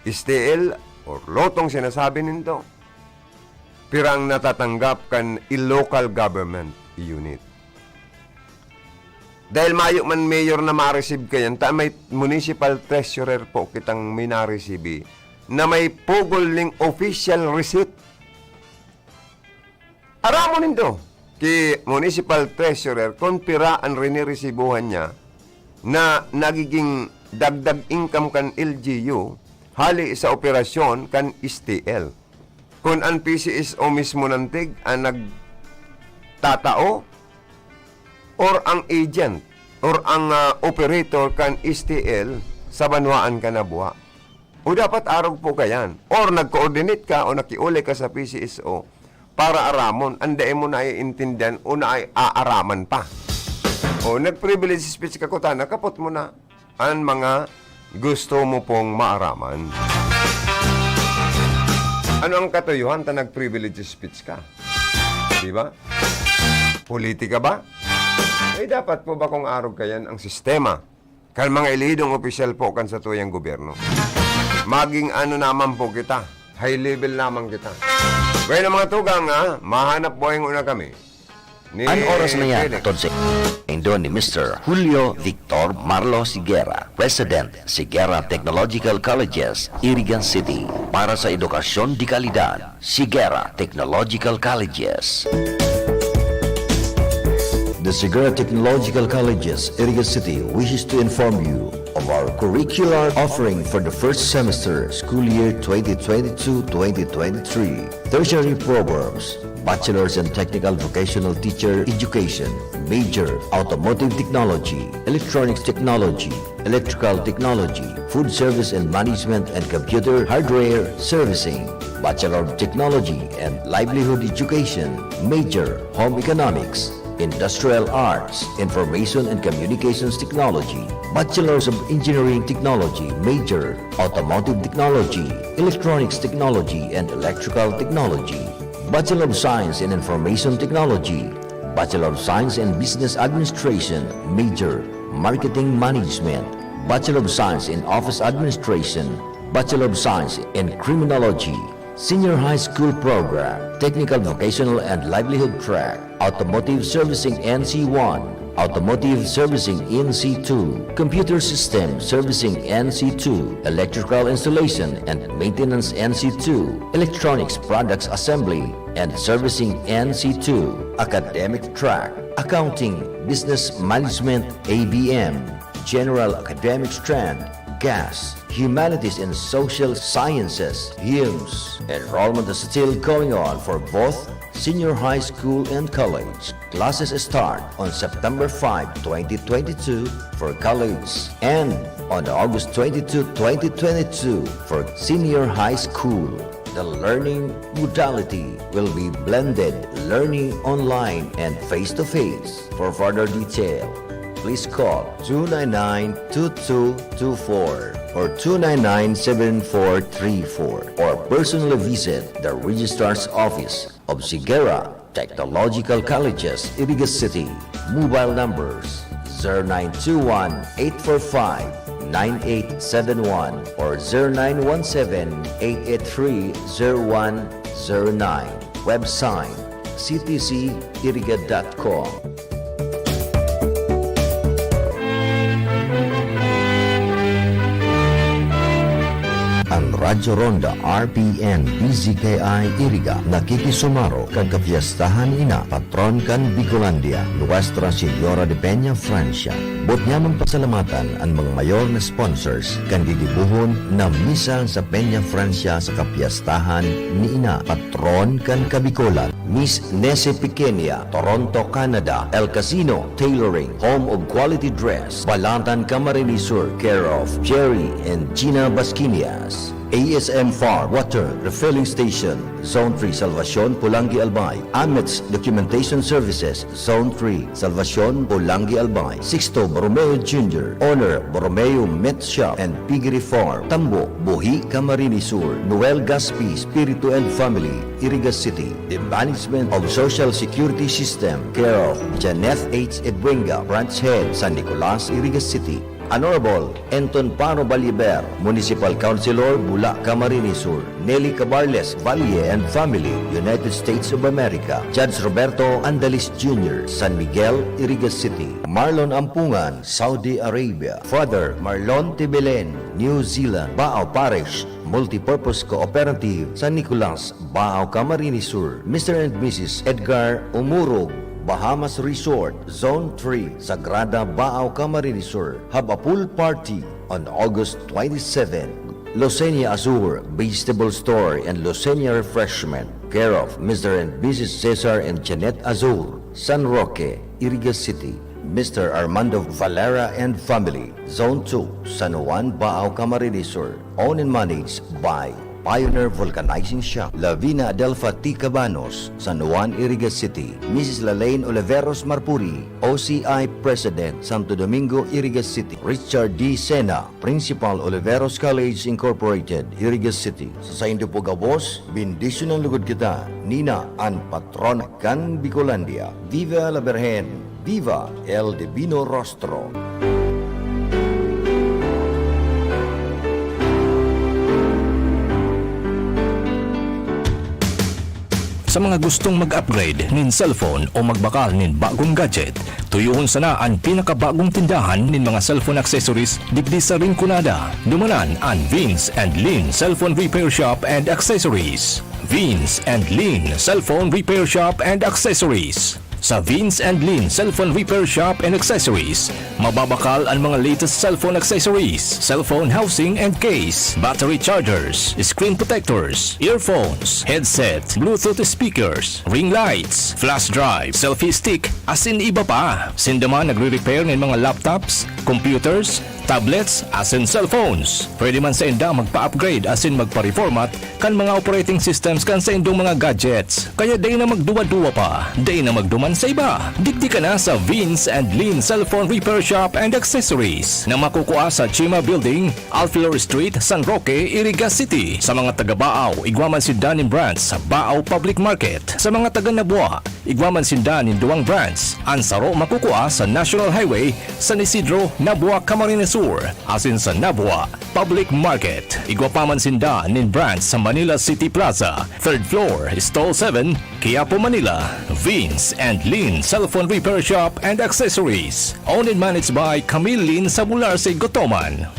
S T L or lotong sinasabi nindo, pirang natatanggap kan local government unit. Dahil mayo man mayor na ma-receive kayan, ta may municipal treasurer po kitang minaresibi na may pugol ning official receipt. Aramon nindo, ki municipal treasurer, kun pira an riniresibuhan niya na nagiging dagdag income kan L G U hali sa operasyon kan S T L. Kun an P C S O mismo nantig an nagtatao or ang agent or ang, ah, operator kan S T L sa banwaan kan Nabua. O dapat arog po kayan. Or nag-coordinate ka o nakiuli ka sa P C S O para aramon an dai mo naiintindihan o nai-aaraman pa. O nag-privilege speech ka kutana, kapot mo na an mga gusto mo pong maaraman. Ano ang katuyuhan ta nag-privilege speech ka? Di ba? Politika ba? Ay, dapat po ba kung arog kayan ang sistema? Kan mga elidong opisyal po kan satuyang gobyerno. Maging ano naman po kita, high level naman kita. Bueno, mga tugang, ha, mahanap buhay ngona kami ni An oras na yan, Felix. Tod sa indo ni Mister Julio Victor Marlo Sigera, President, Sigera Technological Colleges, Irigan City, para sa edukasyon de kalidad. Sigera Technological Colleges. The Sigera Technological Colleges, Iriga City, wishes to inform you of our curricular offering for the first semester, school year twenty twenty-two twenty twenty-three. Tertiary programs, Bachelor's and Technical Vocational Teacher Education, major, Automotive Technology, Electronics Technology, Electrical Technology, Food Service and Management and Computer Hardware Servicing, Bachelor of Technology and Livelihood Education, major, Home Economics, Industrial Arts, Information and Communications Technology, Bachelors of Engineering Technology, major, Automotive Technology, Electronics Technology and Electrical Technology, Bachelor of Science in Information Technology, Bachelor of Science in Business Administration, major, Marketing Management, Bachelor of Science in Office Administration, Bachelor of Science in Criminology, Senior High School Program, Technical Vocational and Livelihood Track, Automotive Servicing N C one, Automotive Servicing N C two, Computer System Servicing N C two, Electrical Installation and Maintenance N C two, Electronics Products Assembly and Servicing N C two, Academic Track, Accounting, Business Management A B M, General Academic Strand, GAS, Humanities and Social Sciences, HUMS. Enrollment is still going on for both senior high school and college. Classes start on September five, twenty twenty-two for college and on August twenty-two, twenty twenty-two for senior high school. The learning modality will be blended learning online and face-to-face. For further detail, please call two nine nine two two two four or two nine nine seven four three four or personally visit the Registrar's Office of Sigera Technological Colleges, Iriga City. Mobile numbers zero nine two one eight four five nine eight seven one or zero nine one seven eight eight three zero one zero nine. Website, c t c iriga dot com. An Radyo Ronda, R P N, D Z K I, Iriga, nakikisumaro kan kapyestahan ni Ina, patron kan Bicolandia, Nuestra Señora de Peña, Francia. Boot niyamon pasalamatan an mga mayor na sponsors kan gigibohon na misa sa Peña Francia sa kapyestahan ni Ina, patron kan Kabicolan. Miss Nese Pequeña, Toronto, Canada. El Casino Tailoring, home of quality dress, Balatan, Camarines Sur, care of Jerry and Gina Basquinias. A S M Far Water Refilling Station, Zone three, Salvacion, Polangui, Albay. Amets Documentation Services, Zone three, Salvacion, Polangui, Albay. Sixto Borromeo Junior, Owner, Borromeo Meat Shop and Piggery Farm, Tambo, Buhi, Camarines Sur. Noel Gaspi, Espiritu and Family, Iriga City. The Management of Social Security System, care of Janeth H. Edwinga, Branch Head, San Nicolas, Iriga City. Honorable Enton Paro Balliver, Municipal Councilor, Bula, Camarines Sur. Nelly Cabarles Valle and family, United States of America. Judge Roberto Andalis Junior, San Miguel, Iriga City. Marlon Ampungan, Saudi Arabia. Father Marlon Tibelen, New Zealand. Baao Parish Multipurpose Cooperative, San Nicolas, Baao, Camarines Sur. Mister and Missus Edgar Umurog, Bahamas Resort, Zone three, Sagrada, Baao, Camarines Sur. Have a pool party on August twenty-seven. Losenia Azur Vegetable Store and Losenia Refreshment, care of Mister and Missus Cesar and Jeanette Azur, San Roque, Iriga City. Mister Armando Valera and family, Zone two, San Juan, Baao, Camarines Sur. Owned and managed by Pioneer Vulcanizing Shop, Lavina Adelfa T. Cabanos, San Juan, Iriga City. Missus Lalaine Oliveros Marpuri, O C I President, Santo Domingo, Iriga City. Richard D. Sena, Principal, Oliveros College Incorporated, Iriga City. Sa saindo po gabos, bendisyonan logod kita, Nina, an patrona kan Bicolandia. Viva la Virgen! Viva el Divino Rostro! Sa mga gustong mag-upgrade nin cellphone o magbakal nin bagong gadget, tuyohon sana an pinakabagong tindahan nin mga cellphone accessories digdi sa Rinconada. Dumanan an Vince and Lin Cellphone Repair Shop and Accessories. Vince and Lin Cellphone Repair Shop and Accessories. Sa Vince and Lin Cellphone Repair Shop and Accessories, mababakal an mga latest cellphone accessories, cellphone housing and case, battery chargers, screen protectors, earphones, headset, Bluetooth speakers, ring lights, flash drive, selfie stick, asin iba pa. Sinda man nagre-repair nin mga laptops, computers, tablets, asin cellphones. Pwede man sainda magpa-upgrade asin magpa-reformat kan mga operating systems kan saindong mga gadgets. Kaya dai na magduwa-duwa pa, dai na magduman sa iba. Digdi ka na sa Vince and Lin Cellphone Repair Shop and Accessories na makukua sa Chima Building, Alfilor Street, San Roque, Iriga City. Sa mga taga Baao, igwa man sinda nin branch sa Baao Public Market. Sa mga taga Nabua, igwa man sinda nin duwang branch. An saro makukua sa National Highway, San Isidro, Nabua, Camarines Sur, asin sa Nabua Public Market. Igwa pa man sinda nin branch sa Manila City Plaza, third floor, Stall seven, Quiapo, Manila. Vince and Lin Cellphone Repair Shop and Accessories. Owned and managed by Camille Lin Sabularse Gotoman.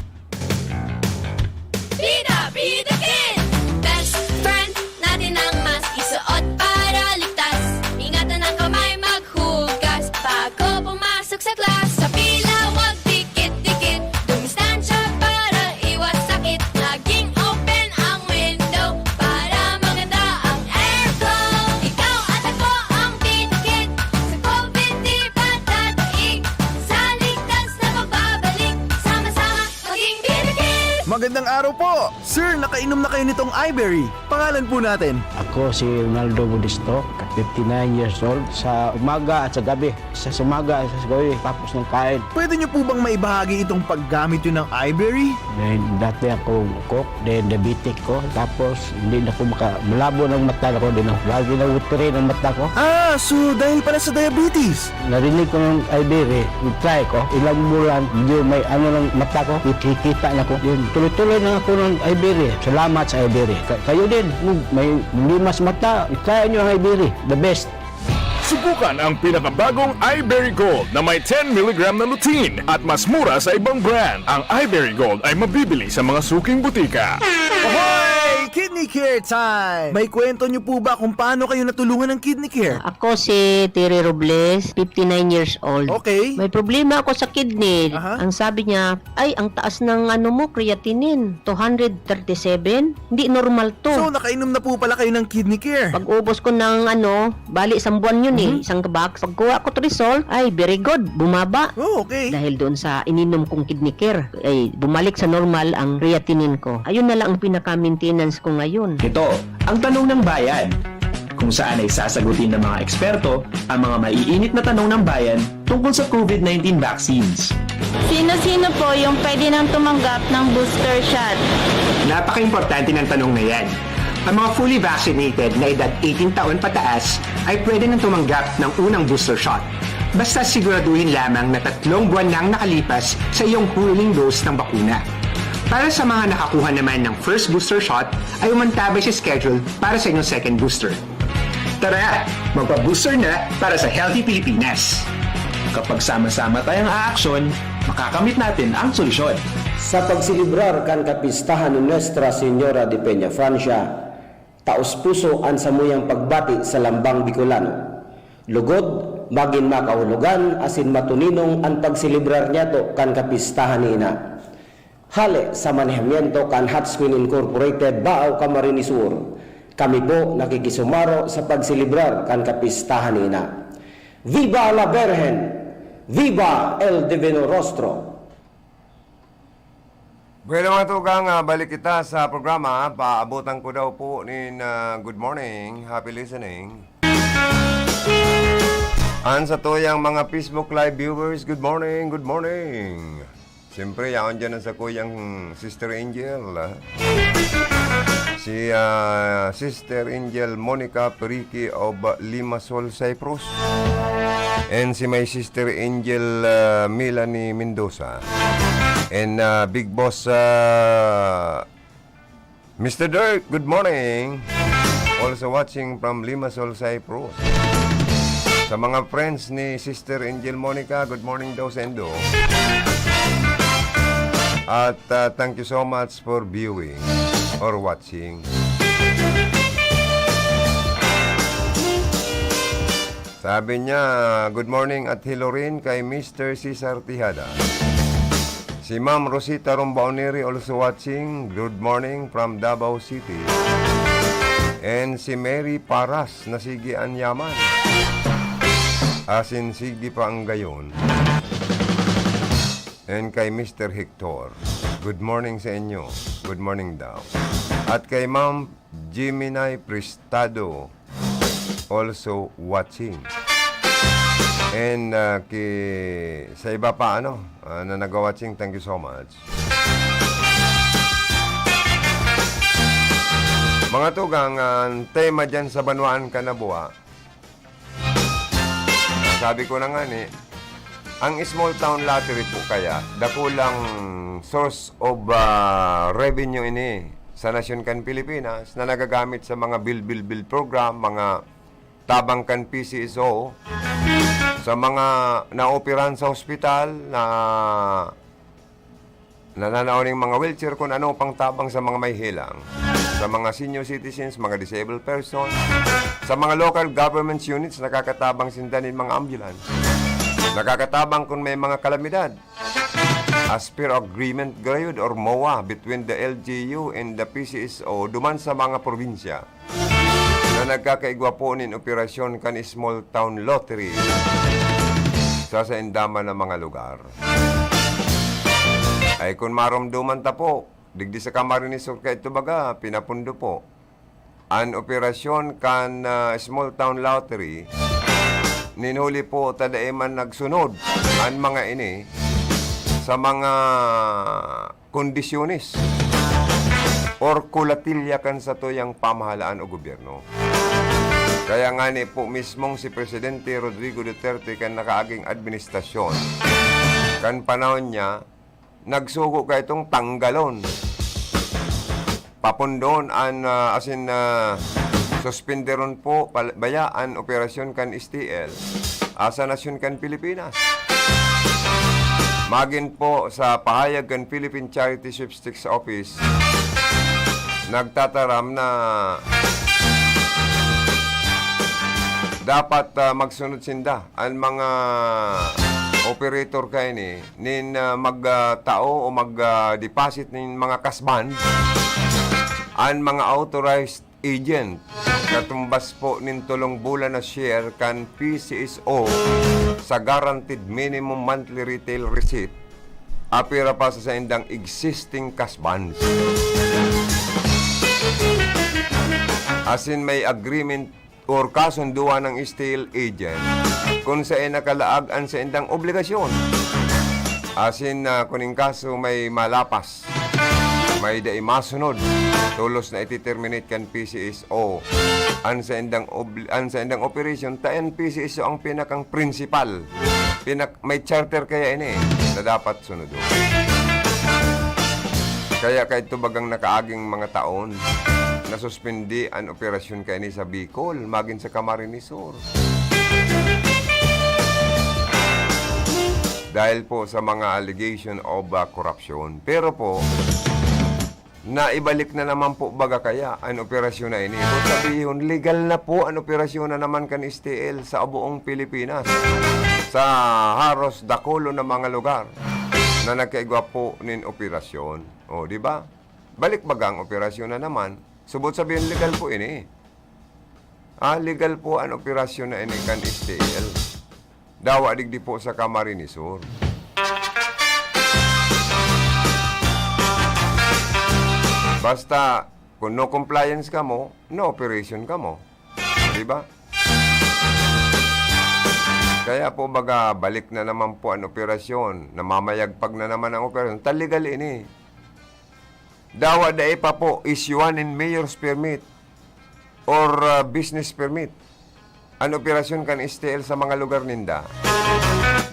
Bida, Bida Kid! Best friend natin ang mas isuot para ligtas. Ingatan ang kamay maghugas bago pumasok sa class. Sa pila, wag dikit-dikit. Dumistansya para iwas sakit. Maging open ang window para maganda ang aircon. Ikaw at ako ang Bida Kid. Sa COVID, di pa tataig. Sa ligtas na pagbabalik. Sama-sama maging Bida Kid! Magandang araw po! Sir, nakainom na kayo nitong Iberry? Pangalan po natin. Ako si Ronaldo Modesto, fifty-nine years old. Sa umaga at sa gabi, sa umaga at sa gabi, tapos ng kain. Pwede niyo po bang maibahagi itong paggamit niyo ng Iberry? Then, dati akong cook, then diabetic ko, tapos hindi na ko maka-, malabo ng mata ko, di na, lagi na watery ng mata ko. Ah, so dahil pala sa diabetes? Narinig ko ng Iberry, try ko, ilang bulan, medyo may ano ng mata ko, kikita na ko. Yun, tuloy-tuloy na ako ng Iberry. Salamat sa Iberry. Ka-, kayo din, kung may limas mata, i-try nyo ang Iberry. The best. Subukan ang pinakabagong Iberry Gold na may ten milligram na lutein at mas mura sa ibang brand. Ang Iberry Gold ay mabibili sa mga suking butika. Hoy! Kidney Care Time! May kwento niyo po ba kung paano kayo natulungan ng Kidney Care? Ako si Terry Robles, fifty-nine years old. Okay. May problema ako sa kidney. Aha. Ang sabi niya, "Ay, ang taas ng ano mo, creatinine, two hundred thirty-seven. Hindi normal to." So, nakainom na po pala kayo ng Kidney Care. Pag-ubos ko ng ano, bali isang buwan yun eh, Mhm. isang box. Pagkuha ko result, ay, very good, bumaba. Oh, okay. Dahil doon sa ininom kong Kidney Care, ay bumalik sa normal ang creatinine ko. Ayun na lang ang pinaka-maintenance ko ngayon. Ito ang Tanong ng Bayan, kung saan ay sasagutin ng mga eksperto ang mga maiinit na tanong ng bayan tungkol sa COVID nineteen vaccines. Sino-sino po yung pwede nang tumanggap ng booster shot? Napaka-importante ng tanong na yan. Ang mga fully vaccinated na edad eighteen taon pataas ay pwede nang tumanggap ng unang booster shot. Basta siguraduhin lamang na tatlong buwan nang nakalipas sa iyong huling dose ng bakuna. Para sa mga nakakuha naman ng first booster shot, ay umantabay sa schedule para sa inyong second booster. Tara, magpa-booster na para sa healthy Pilipinas! Kapag sama-sama tayong aaksyon, makakamit natin ang solusyon. Sa pagselebrar kan kapistahan ni Nuestra Señora de Peñafrancia, taos-puso an samuyang pagbati sa lambang Bicolano. Lugod, magin makahulogan asin matuninong an pagselebrar niyato kan kapistahan ni Ina. Hale sa manehamiento kan Hot Spin Incorporated, Bao, Camarines Sur, kami po nakikisumaro sa pagselebrar kan kapistahan ni Ina. Viva la Virgen! Viva el Divino Rostro! Bueno, mga tugang, ah, balik kita sa programa. Paabutan ko daw po nin, ah, good morning, happy listening. An satuyang mga Facebook Live viewers, good morning, good morning. Siyempre, yaon dyan ang sakuyang Sister Angel, ah. Si, ah, Sister Angel Monica Periki of, ah, Limassol, Cyprus. And si my Sister Angel, ah, Melanie Mendoza. And, ah, Big Boss, ah, Mister Dirk, good morning. Also watching from Limassol, Cyprus. Sa mga friends ni Sister Angel Monica, good morning daw saindo. At, ah, thank you so much for viewing or watching. Sabi niya, "Good morning at hello rin kay Mister Cesar Tejada." Si Ma'am Rosita Rombaoneri also watching. Good morning from Davao City. And si Mary Paras, na sige an yaman. Asin sige pa ang gayon. And kay Mister Hector, good morning sa inyo. Good morning daw. At kay Ma'am Gemini Prestado, also watching. And, ah, ki, sa iba pa, ano, ah, na nagwa-watching, thank you so much. Mga tugang, ang tema dyan sa Banwaan Kanabuha, sabi ko na nga ni, ang small town lottery po kaya, dakulang source of, ah, revenue ini sa nasyon kan Pilipinas na nagagamit sa mga bill, bill, bill program, mga tabang kan P C S O, sa mga naoperahan sa hospital na nananaon ning mga wheelchair, kung ano pang tabang sa mga may helang, sa mga senior citizens, mga disabled person, sa mga local government units, nakakatabang sinda nin mga ambulance, nakakatabang kung may mga kalamidad. As per agreement gayud or MOA between the L G U and the P C S O duman sa mga probinsya na nagkakaigwa po nin operasyon kan small town lottery sa sainda man na mga lugar. Ay kun maromdoman ta po, digdi sa Camarines Sur kaidto baga, pinapundo po an operasyon kan, ah, small town lottery, nin huli po ta dai man nagsunod an mga ini sa mga kondisyones or kulatilya kan satuyang pamahalaan o gobyerno. Kaya ngani po mismong si Presidente Rodrigo Duterte kan nakaaging administrasyon, kan panahon niya, nagsugo kaitong tanggalon, papundon an, ah, asin, ah, Suspenderon po pal-, baya an operasyon kan S T L, ah, sa nasyon kan Pilipinas. Magin po sa pahayag kan Philippine Charity Sweepstakes Office, nagtataram na dapat, ah, magsunod sinda an mga operator kaini nin, ah, mag, ah, tao o mag, ah, deposit nin mga cash bond an mga authorized agent katumbas po nin tolong bulan na share kan P C S O sa guaranteed minimum monthly retail receipt, apira pa sa saindang existing cash bonds. Asin may agreement or kasunduan ng S T L agent kung saan nakalaag an saindang obligasyon. Asin, ah, kun in kaso may malapas, may dai masunod, tolos na iti-terminate kan P C S O an saindang obli-, an saindang operasyon, ta an P C S O ang pinakang prinsipal. Pinak-, may charter kaya ini na dapat sunodon. Kaya kaidto bagang nakaaging mga taon, nasuspindi an operasyon kaini sa Bicol, magin sa Camarines Sur. Dahil po sa mga allegation of, ah, corruption. Pero po, naibalik na naman po baga kaya an operasyon na ini. Kung sabihon, legal na po an operasyon na naman kan S T L sa buong Pilipinas, sa haros dakolo na mga lugar na nagkaigwa po nin operasyon. O, di ba? Balik baga ang operasyon na naman. Subot sabihon, legal po ini. Ah, legal po an operasyon na ini kan S T L. Dawa digdi po sa Camarines Sur. Basta, kung no compliance kamo, no operation kamo. Di ba? Kaya po baga, balik na naman po an operasyon. Namamayagpag na naman ang operasyon. Ta legal ini. Dawa dai pa po isyuan nin mayor's permit or, ah, business permit an operasyon kan S T L sa mga lugar ninda.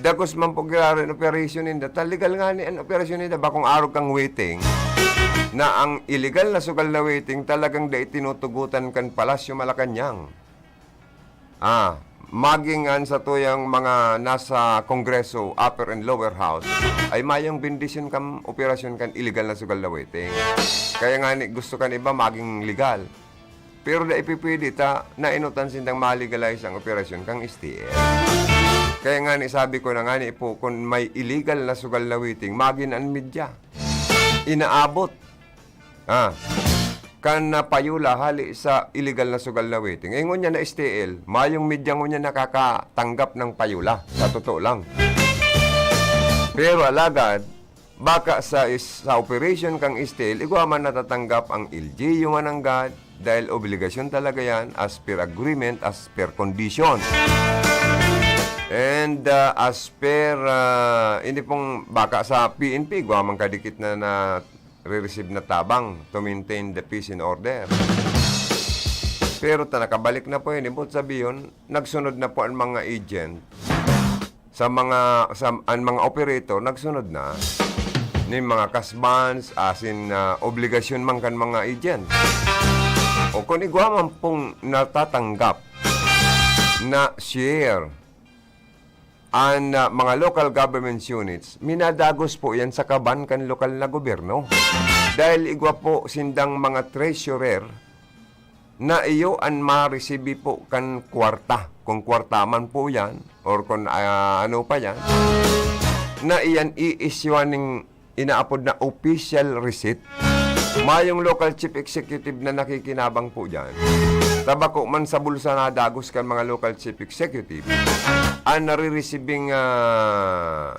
Dagos man po giraray an operasyon ninda. Ta legal ngani an operasyon ninda, bakong arog kang waiting, na ang illegal na sugal na waiting talagang dai tinutugutan kan Palasyo Malacañang. Ah, maging an satuyang mga nasa Kongreso, upper and lower house, ay mayong bendisyon kan operasyon kan illegal na sugal na waiting. Kaya ngani gusto kan iba maging legal. Pero dai pipwede ta naenotan sindang ma-legalize ang operasyon kan S T L. Kaya ngani sabi ko na ngani po, kun may illegal na sugal na waiting, magin an media inaabot, ah, kan, ah, payola hali sa illegal na sugal na waiting. Eh, ngunyan na S T L, mayong media ngunyan nakakatanggap ng payola, sa totoo lang. Pero alagad, baka sa is-, sa operation kang S T L, igwa man natatanggap ang L G U man nanggad, dahil obligasyon talaga yan as per agreement, as per condition. And, ah, as per, ah, ini pong baka sa P N P, igwa man kadikit na nare-receive na tabang to maintain the peace and order. Pero ta nakabalik na po yun, ibot sabihon, nagsunod na po ang mga agent sa mga, sa, ang mga operator, nagsunod na nin mga cash bonds, asin, ah, obligasyon man kan mga agent. O kun igwa man pong natatanggap na share an, ah, mga local government units, minadagos po yan sa kaban kan lokal na gobyerno. Dahil igwa po sindang mga treasurer na iyo an maresibi po kan kwarta, kung kwarta man po yan, or kung, ah, ano pa yan, na iyan i-isyuan ning inaapod na official receipt. Mayong local chief executive na nakikinabang po diyan. Ta bako man sa bulsa nadagos kan mga local chief executive, ang nare-receiving, ah,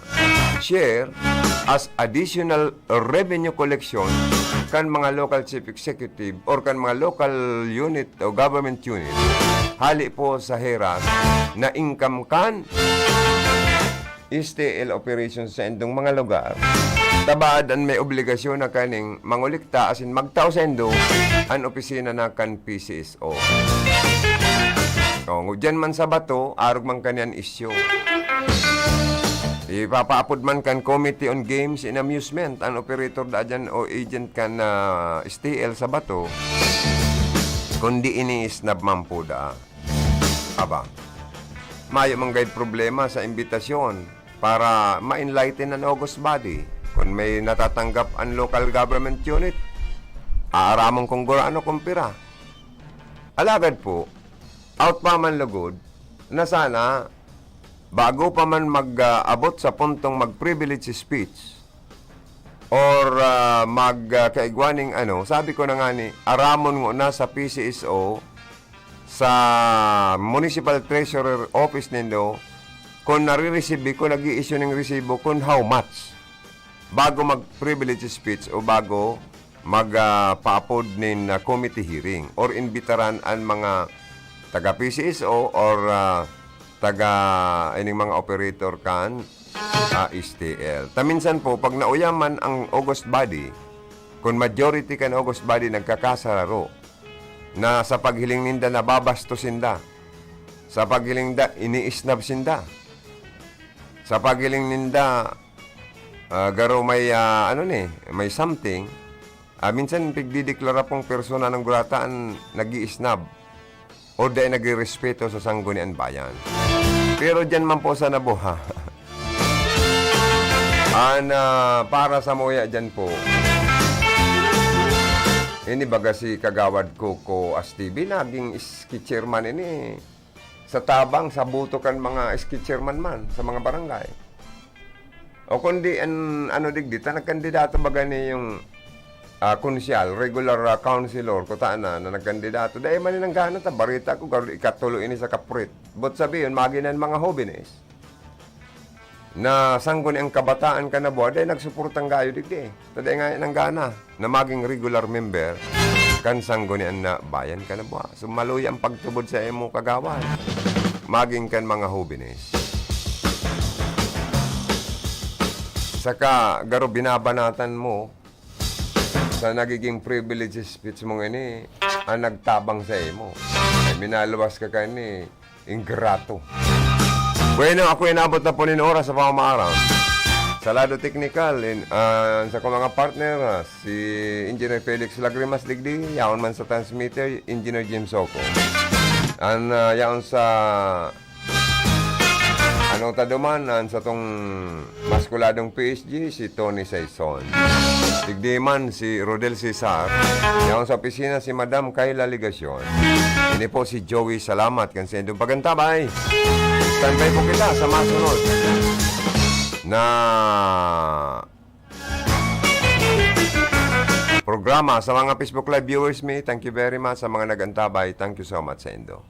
share as additional revenue collection kan mga local chief executive or kan mga local unit o government unit hali po sa heras na income kan S T L operations sa indong mga lugar, ta baad an may obligasyon na kaning mangolekta asin magtao saindo an opisina na kan P C S O. O, ngunyan man sa bato, arog man kaniyan isyu. Ipapaapod man kan Committee on Games and Amusement an operator da dyan o agent kan, ah, S T L sa bato. kundi iniisnab man po daa. Aba, mayo man gayod problema sa imbitasyon para ma-enlighten an August Body. Kun may natatanggap an local government unit, aaramon kung gurano kung pira. Alagad po, out pa man lugod, na sana, bago pa man mag, ah, abot sa puntong mag-privilege speech, or, ah, mag, ah, kaigwa ning ano, sabi ko na ngani, aramon ngona sa P C S O, sa Municipal Treasurer Office nindo, kung nare-receive ko, nag-i-issue ning resibo, kung how much, bago mag-privilege speech o bago mag, ah, paapod nin, ah, committee hearing or imbitaran an mga taga P C S O or, ah, taga ining mga operator kan, ah, S T L. Ta minsan po, pag nauyaman ang August Body, kun majority kan August Body nagkakasararo, na sa paghiling ninda nababastos sinda, sa paghiling da iniisnab sinda, sa paghiling ninda, ah, garo may, ah, ano ni, may something, ah, minsan pigdideklara pong persona non grata an nag-iisnab o dai nagrerespeto sa sangguniang bayan. Pero diyan man po sa nabuha. An, ah, para sa muya diyan po, ini baga si Kagawad Coco Astibi, naging ski chairman ini sa tabang, sa boto kan mga ski chairman man sa mga barangay. O kundi an, ano, digdi, ta nagkandidato baga ni yung, ah, konsyal, regular, ah, councilor, kuta na, na nagkandidato. Dai man nanggana ta, barita ko, garo ikatulo ini sa kaprit. But sabi yun, magi na mga hobenes na sangguniang kabataan kan nabuha, dai nagsuportang gayo digdi. Ta dai nga nanggana na maging regular member kan sanggunian na bayan kan nabuha. So, maluya ang pagtubod sa imo, Kagawad. Maging kan mga hobenes. Saka, garo binabanatan mo sa nagiging privilege speech mong ini, ang nagtabang sa imo. Ay, minaluwas ka kani, ingrato. Bueno, ako inabot na po nin oras sa pamamaarang. Sa lado teknikal, in, ah, sa kong mga partner, ah, si Engineer Felix Lagrimas digdi, yaon man sa transmitter, Engineer Jim Soco. An, ah, yaon sa, ano ta duman, an satong maskuladong P S G, si Tony Saison. Digdi man si Rodel Cesar. Yaon sa opisina si Madam Kayla Legacion. Ini po si Joey Salamat kan sa indong pagantabay. Standby po kita sa masunod na programa. Sa mga Facebook Live viewers mi, thank you very much. Sa mga nag-antabay, thank you so much sa indo.